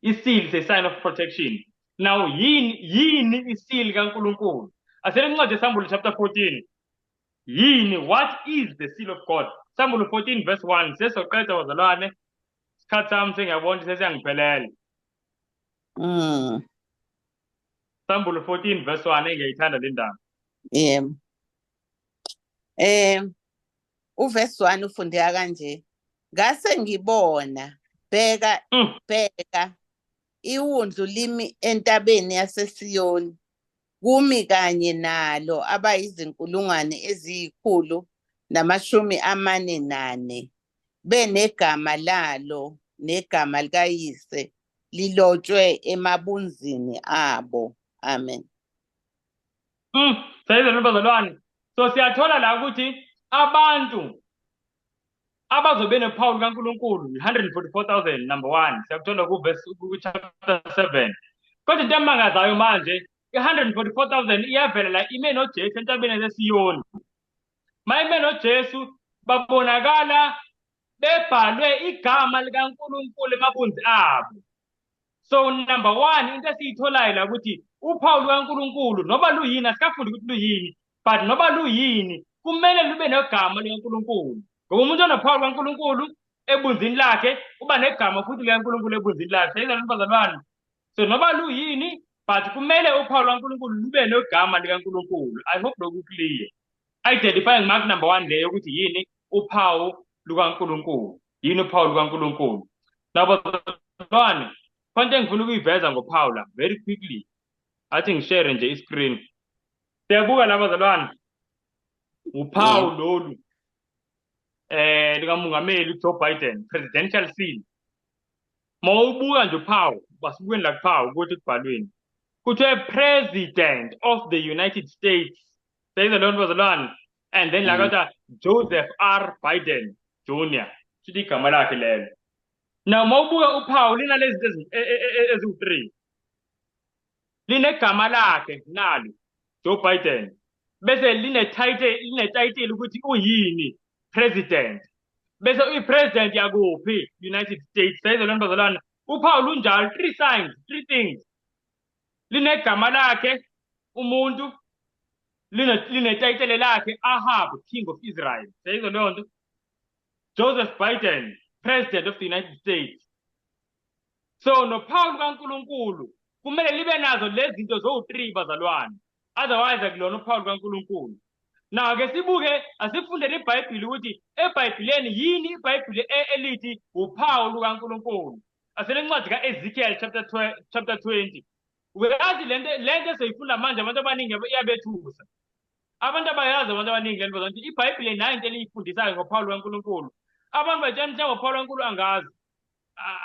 i-seal is a sign of protection. Now, yini i-seal kaNkulunkulu? Asele incwadi yeSambulo chapter 14. Yini, what is the seal of God? Sambulo 14 verse 1. Sesoqeda bazalwane. Isikhathi sami sengiyabona ukuthi sesiyangiphelela. Sambulo 14 verse 1, engiyayithanda le ndaba. Yebo. Uverse 1 ufundeka kanje. Ngase ngibona, bheka, bheka, iwundlu limi entabeni yaseSiyoni, kumi kanye nalo abayizinkulungwane 144,000, benegama lalo negama likayise lilotshwe emabunzini abo. Amen. Sayizwa bazalwane. So siyathola la ukuthi abantu abazobe nophawu lukaNkulunkulu 144,000 number 1, siyakuthola ku verse ku chapter 7. Kodwa into emangazayo manje, i-144,000 iyavela la ime noJesu entabeni yaseSiyoni. Mayime noJesu babonakala bebhalwe igama likaNkulunkulu emabunzi abo. So number 1, into esiyitholayo la ukuthi uphawu lukaNkulunkulu noba luyini, asikafundi ukuthi luyini, but noba luyini kumele lube negama likaNkulunkulu. Ngoba umuntu onophawu lukaNkulunkulu ebunzini lakhe uba negama futhi likaNkulunkulu ebunzini lakhe. Siyayizwa bazalwane? So noba luyini, but kumele uphawu lukaNkulunkulu lube negama likaNkulunkulu. I hope lokhu clear. Identifying mark number 1 leyo ukuthi yini uphawu lukaNkulunkulu. Yini uphawu lukaNkulunkulu? Nabo bazalwane, khona engifuna ukuyiveza ngophawu la very quickly. Athi ngishare nje i-screen. Siyabuka la bazalwane. Uphawu lolu likamongameli uJoe Biden, presidential seal. Mawubuka nje uphawu, basibukeni la kuphawu ukuthi kubhalweni. Kuthiwe President of the United States. Seyizwa leyo nto bazalwane? And then la kuthiwa Joseph R. Biden Jr. Shuthi igama lakhe lelo. Now mawubuka uphawu linalezi zinto eziwu-3. Linegama lakhe nalo Joe Biden. Bese line-title, line-title ukuthi uyini, president. Bese uyi-president yakuphi? United States. Seyizwa leyo nto bazalwane? Uphawu lunjalo, 3 signs, 3 things. Linegama lakhe umuntu, linetayitele lakhe Ahab, King of Israel. Seyizwa leyo nto? Joseph Biden, President of the United States. So nophawu lukaNkulunkulu kumele libe nazo lezi zinto zowu-3 bazalwane. Otherwise akulona uphawu lukaNkulunkulu. Now ke sibuke, asifundele iBhayibheli ukuthi eBhayibheleni yini iBhayibheli elithi uphawu lukaNkulunkulu. Asele incwadi kaEzekiel chapter chapter 20. Uyazi lento esiyifunda manje abantu abaningi iyabethusa. Abantu abayazi abantu abaningi lento ukuthi iBhayibheli nayo into eliyifundisayo ngophawu lukaNkulunkulu. Abantu batshela ukuthi ngophawu lukaNkulunkulu angazi.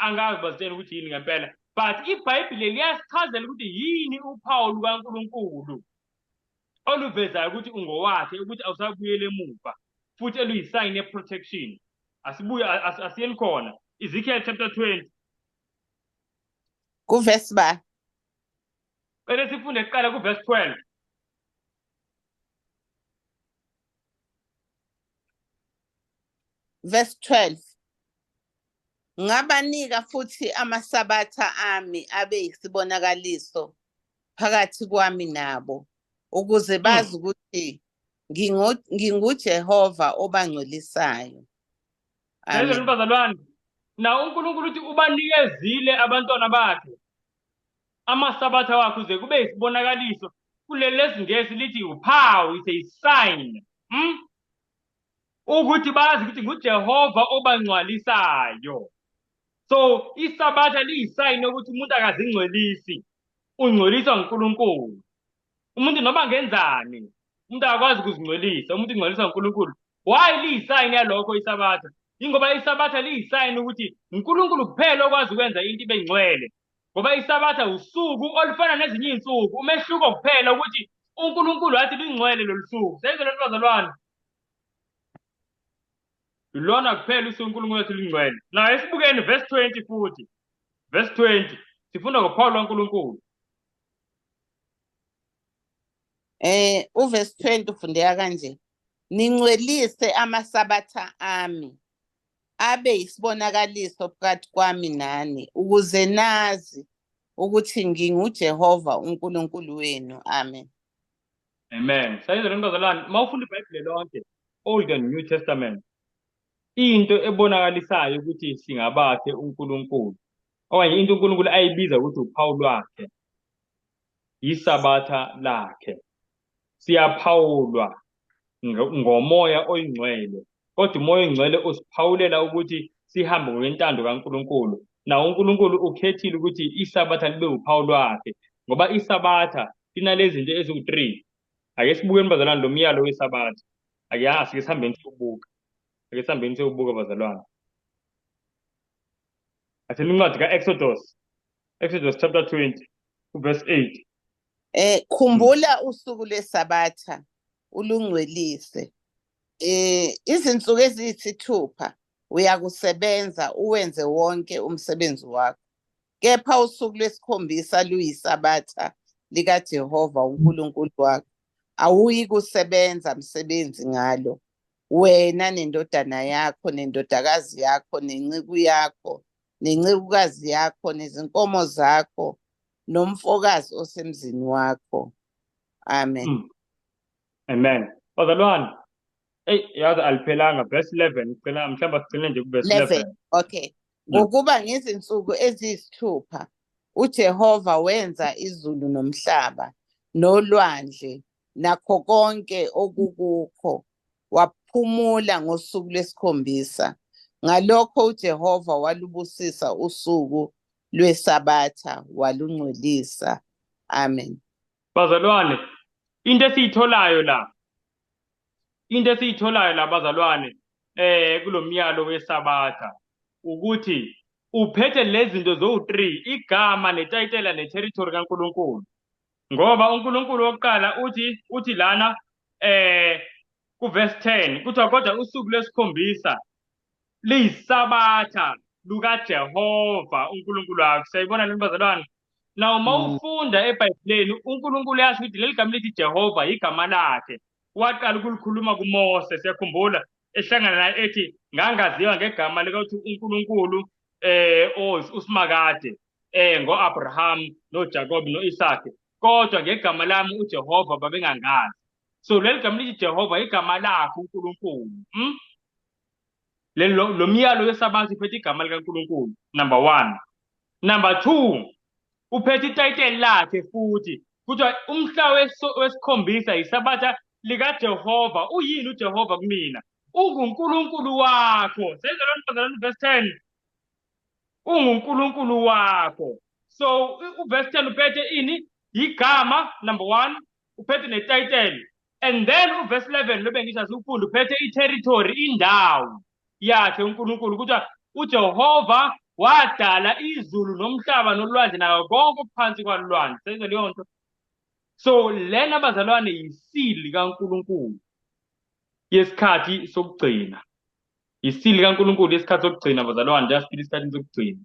Angazi bazitshela ukuthi yini ngempela. But iBhayibheli liyasichazela ukuthi yini uphawu lukaNkulunkulu oluvezayo ukuthi ungowakhe, ukuthi awusabuyele emuva, futhi eluyisayini ye-protection. Asibuye, asiyeni khona. Ezekiel chapter 20. Kuverse ba? Cela sifunde kuqala kuverse 12. Verse 12. Ngabanika futhi amasabatha ami abe yisibonakaliso phakathi kwami nabo, ukuze bazi ukuthi nginguJehova obangcwelisayo. Amen. Bazalwane, na uNkulunkulu uthi ubanikezile abantwana bakhe amasabatha wakhe ukuze kube isibonakaliso. Kuleli lesiNgesi lithi uphawu, it's a sign. Ukuthi bazi ukuthi nguJehova obangcwalisayo. So isabatha liyisayini yokuthi umuntu akazingcwelisi, ungcweliswa nguNkulunkulu. Umuntu noma ngenzani, umuntu akakwazi ukuzingcwelisa, umuntu ungcweliswa nguNkulunkulu. Why liyisayini yalokho isabatha? Ingoba isabatha liyisayini ukuthi uNkulunkulu kuphela okwazi ukwenza into ibe ngcwele. Ngoba isabatha usuku olufana nezinye izinsuku, umehluko kuphela ukuthi uNkulunkulu wathi lingcwele lolu suku. Seyizwe lento bazalwane. Lona kuphela usuku uNkulunkulu wathi lingcwele. Now esibukeni verse 20 futhi. Verse 20 sifunda ngophawu lwaNkulunkulu. Uverse 20 ufundeka kanje. Ningcwelise amasabatha ami abe yisibonakaliso phakathi kwami nani, ukuze nazi ukuthi nginguJehova uNkulunkulu wenu. Amen. Amen. Sayizwa lento bazalwane, mawufunda iBhayibheli lonke, Old and New Testament, into ebonakalisayo ukuthi singabakhe uNkulunkulu, okanye into uNkulunkulu ayibiza ukuthi uphawu lwakhe, yisabatha lakhe. Siyaphawulwa ngomoya oyingcwele, kodwa umoya oyingcwele usiphawulela ukuthi sihambe ngokwentando kaNkulunkulu. Na uNkulunkulu ukhethile ukuthi isabatha libe uphawu lwakhe, ngoba isabatha linalezi zinto eziwu-3. Ake sibukeni bazalwane lo myalo wesabatha. Ake asike sihambeni siyobuka. Ake sihambeni siyobuka bazalwane. Athela incwadi kaExodus. Exodus chapter 20, verse 8. Khumbula usuku lwesabatha ulungcwelise. Izinsuku eziyisithupha uyakusebenza uwenze wonke umsebenzi wakho. Kepha usuku lwesikhombisa luyisabatha likaJehova uNkulunkulu wakho. Awuyi kusebenza msebenzi ngalo, wena nendodana yakho nendodakazi yakho nenceku yakho nencekukazi yakho nezinkomo zakho nomfokazi osemzini wakho. Amen. Amen. Bazalwane, hey, yazi aliphelanga verse 11, ngicela mhlawumbe sigcine nje ku verse 11. Okay. Ngokuba ngezinsuku eziyisithupha uJehova wenza izulu nomhlaba nolwandle nakho konke okukukho, waphumula ngosuku lwesikhombisa. Ngalokho uJehova walubusisa usuku lwesabatha walungcwelisa. Amen. Bazalwane, into esiyitholayo la, Into esiyitholayo la bazalwane kulomyalo weSabatha ukuthi uphethe lezi zinto zowu-3, igama netayitela neterritory kaNkulunkulu. Ngoba uNkulunkulu wokuqala uthi lana kuverse 10 kuthiwa kodwa usuku lwesikhombisa liyisabatha lukaJehova uNkulunkulu wakho. Siyayibona le bazalwane. Now uma ufunda eBhayibhelini uNkulunkulu uyasho ukuthi leli gama lithi Jehova igama lakhe. Waqala ukulikhuluma kuMose, siyakhumbula ehlangana naye ethi ngangaziwa ngegama likathi uNkulunkulu uSimakade ngoAbraham noJakob noIsaac, kodwa ngegama lami uJehova babengangazi. So leli gama lithi Jehova igama lakhe uNkulunkulu. Lo myalo weSabatha uphethe igama likaNkulunkulu, number 1. Number 2, uphethe itayiteli lakhe futhi. Kuthiwa umhla wesikhombisa yiSabatha likaJehova. Uyini uJehova kumina? UnguNkulunkulu wakho. Seyizalwane bazalwane, verse 10. UnguNkulunkulu wakho. So uverse 10 uphethe ini? Igama, number 1, uphethe netayiteli. And then uverse 11 lobe ngisho asiwufunde, uphethe i-territory, indawo yakhe uNkulunkulu. Kuthiwa uJehova wadala izulu nomhlaba nolwandle nayo konke okuphansi kwalolwandle. Seyizwe leyo nto. So lena bazalwane yisili kaNkulunkulu yesikhathi sokugcina. Yisili kaNkulunkulu yesikhathi sokugcina bazalwane, njengoba siphila esikhathini sokugcina.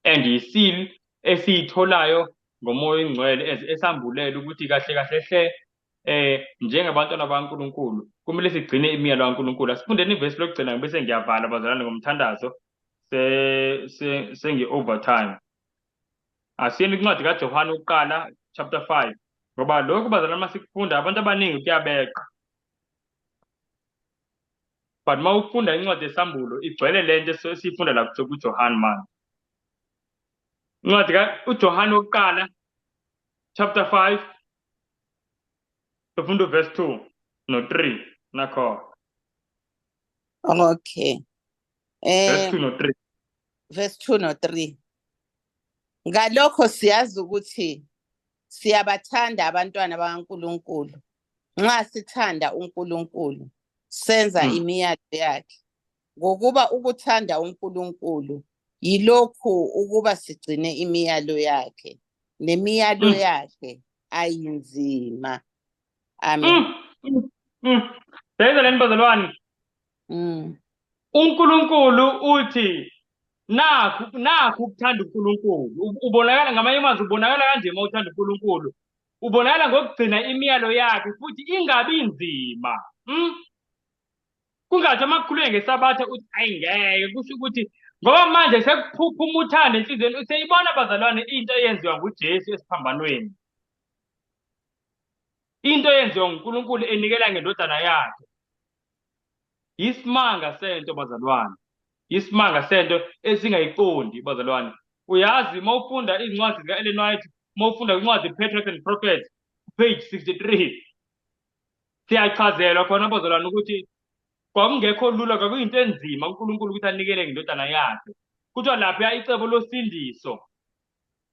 And yisili esiyitholayo ngoMoya oNgcwele esambulela ukuthi kahle kahle hle njengabantwana baNkulunkulu kumele sigcine imiyalo kaNkulunkulu. Asifundeni ivesi lokugcina bese ngiyavala bazalwane ngomthandazo. Sengi overtime. Asiyeni kwincwadi kaJohane wokuqala chapter 5, ngoba lokhu bazalwane masikufunda abantu abaningi kuyabeqa. But uma ufunda incwadi yesambulo igcwele lento esiyifunda la kuJohane manje. Incwadi uJohane wokuqala chapter 5 sifunda verse 2 no 3 nakho. Okay. Verse 2 no 3. Verse 2 no 3. Ngalokho siyazi ukuthi siyabathanda abantwana bakaNkulunkulu nxa sithanda uNkulunkulu senza imiyalo yakhe, ngokuba ukuthanda uNkulunkulu yilokhu ukuba sigcine imiyalo yakhe, nemiyalo yakhe ayinzima. Amen. Seyizwa leni bazalwane? uNkulunkulu uthi nakhu ukuthanda uNkulunkulu. Ubonakala ngamanye amazwi, ubonakala kanje uma uthanda uNkulunkulu. Ubonakala ngokugcina imiyalo yakhe futhi ingabi nzima. Kungathi uma kukhulunywa ngeSabatha uthi ayi ngeke, kusho ukuthi ngoba manje sekuphuphuma uthando enhliziyweni. Useyibona bazalwane into eyenziwa nguJesu esiphambanweni, into eyenziwa nguNkulunkulu enikela ngendodana yakhe. Isimanga sento bazalwane, isimanga sento esingayiqondi bazalwane. Uyazi uma ufunda izincwadi zika-Ellen White, uma ufunda incwadi Patriarchs and Prophets page 63, siyachazelwa khona bazalwane ukuthi kwakungekho lula, kwakuyinto enzima uNkulunkulu ukuthi anikele ngendodana yakhe. Kuthiwa lapha icebo losindiso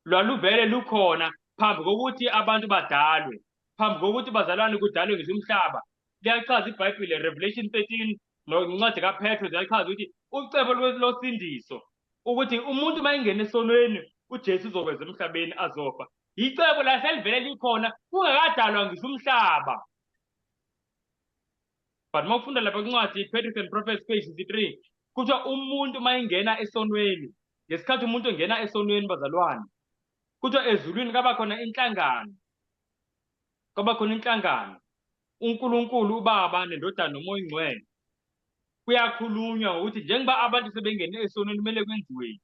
lwaluvele lukhona phambi kokuthi abantu badalwe, phambi kokuthi bazalwane kudalwe ngisho umhlaba. Liyachaza iBhayibheli, Revelation 13 noncwadi kaPetro ziyachaza ukuthi ucebo losindiso ukuthi umuntu uma engena esonweni uJesu uzokweza emhlabeni azofa. Icebo la selivele likhona kungakadalwa ngisho umhlaba. But uma ufunda lapha kwincwadi Patriarchs and Prophets page 63, kuthiwa umuntu uma engena esonweni, ngesikhathi umuntu engena esonweni bazalwane, kuthiwa ezulwini kwaba khona inhlangano. Kwaba khona inhlangano. uNkulunkulu uBaba neNdodana noMoya oNgcwele. Kuyakhulunywa ngokuthi njengoba abantu sebengene esonweni kumele kwenziweni.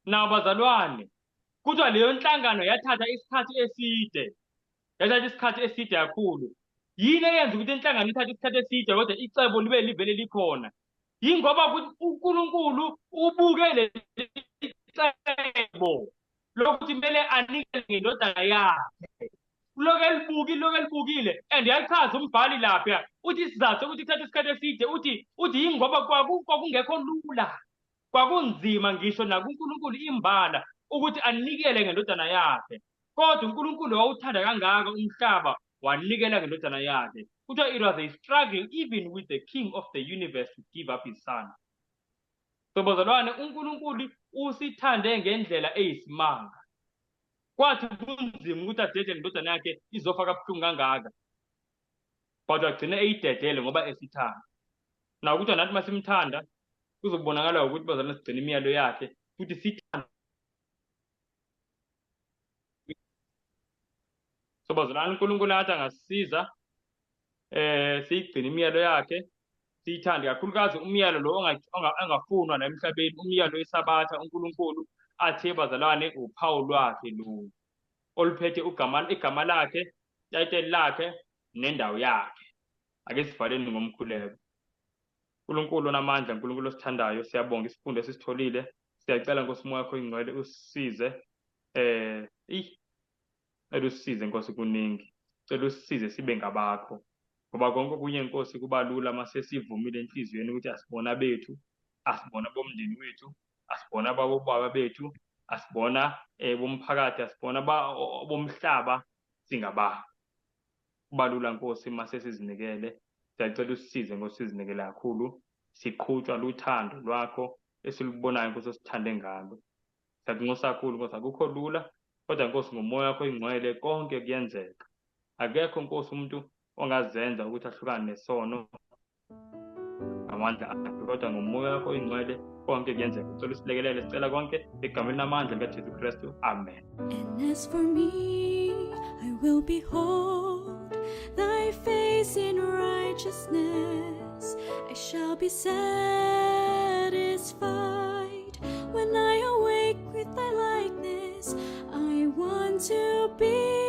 Naw bazalwane, kuthiwa leyo nhlangano yathatha isikhathi eside. Yathatha isikhathi eside kakhulu. Yini eyenza ukuthi inhlangano ithathe isikhathi eside kodwa icebo libe livele likhona? Yingoba uNkulunkulu ubuke leli cebo lokuthi kumele anikele ngendodana yakhe. Lokhu elibukile, lokhu elibukile, and uyachaza umbhali lapha uthi isizathu sokuthi kuthathe isikhathi eside, uthi yingoba kwakungekho lula, kwakunzima ngisho nakuNkulunkulu imbala ukuthi anikele ngendodana yakhe. Kodwa uNkulunkulu wawuthanda kangaka umhlaba, wanikela ngendodana yakhe. Kuthiwa it was a struggle even with the king of the universe to give up his son. So bazalwane, uNkulunkulu usithande ngendlela eyisimanga. Kwathi kunzima ukuthi adedele indodana yakhe izofa kabuhlungu kangaka, kodwa agcine eyidedele ngoba esithanda. Nakuthi nathi masimthanda kuzobonakala ukuthi bazalwane sigcine imiyalo yakhe futhi sithande. So bazalwane, uNkulunkulu athi angasisiza siyigcine imiyalo yakhe, siyithande kakhulukazi umyalo lo ongafunwa la emhlabeni, umyalo weSabatha. uNkulunkulu athe bazalwane uphawu lwakhe lo oluphethe igama lakhe, itayiteli lakhe nendawo yakhe. Ake sivaleni ngomkhuleko. uNkulunkulu onamandla, uNkulunkulu osithandayo, siyabonga isifundo esisitholile. Siyacela Nkosi uMoya wakho oyingcwele usisize, usisize Nkosi kuningi. Cela usisize sibe ngabakho, ngoba konke okunye Nkosi kuba lula mase sivumile enhliziyweni ukuthi asibona bethu, asibona bomndeni wethu, asibona babobaba bethu, asibona bomphakathi, asibona bomhlaba, singabakho. Kuba lula Nkosi mase sizinikele. Siyacela usisize Nkosi, sizinikele kakhulu, siqhutshwa luthando lwakho esilubonayo Nkosi osithande ngalo. Siyakunxusa kakhulu Nkosi, akukho lula, kodwa Nkosi ngoMoya wakho oyingcwele konke kuyenzeka. Akekho Nkosi umuntu ongazenza ukuthi ahlukane nesono ngamandla akhe, kodwa ngoMoya wakho oyingcwele konke kuyenzeka. Sicela usilekelele, sicela konke egameni lamandla likaJesu Kristu, amen. And as for me, I will behold thy face in righteousness. I shall be satisfied when I awake with thy likeness. I want to be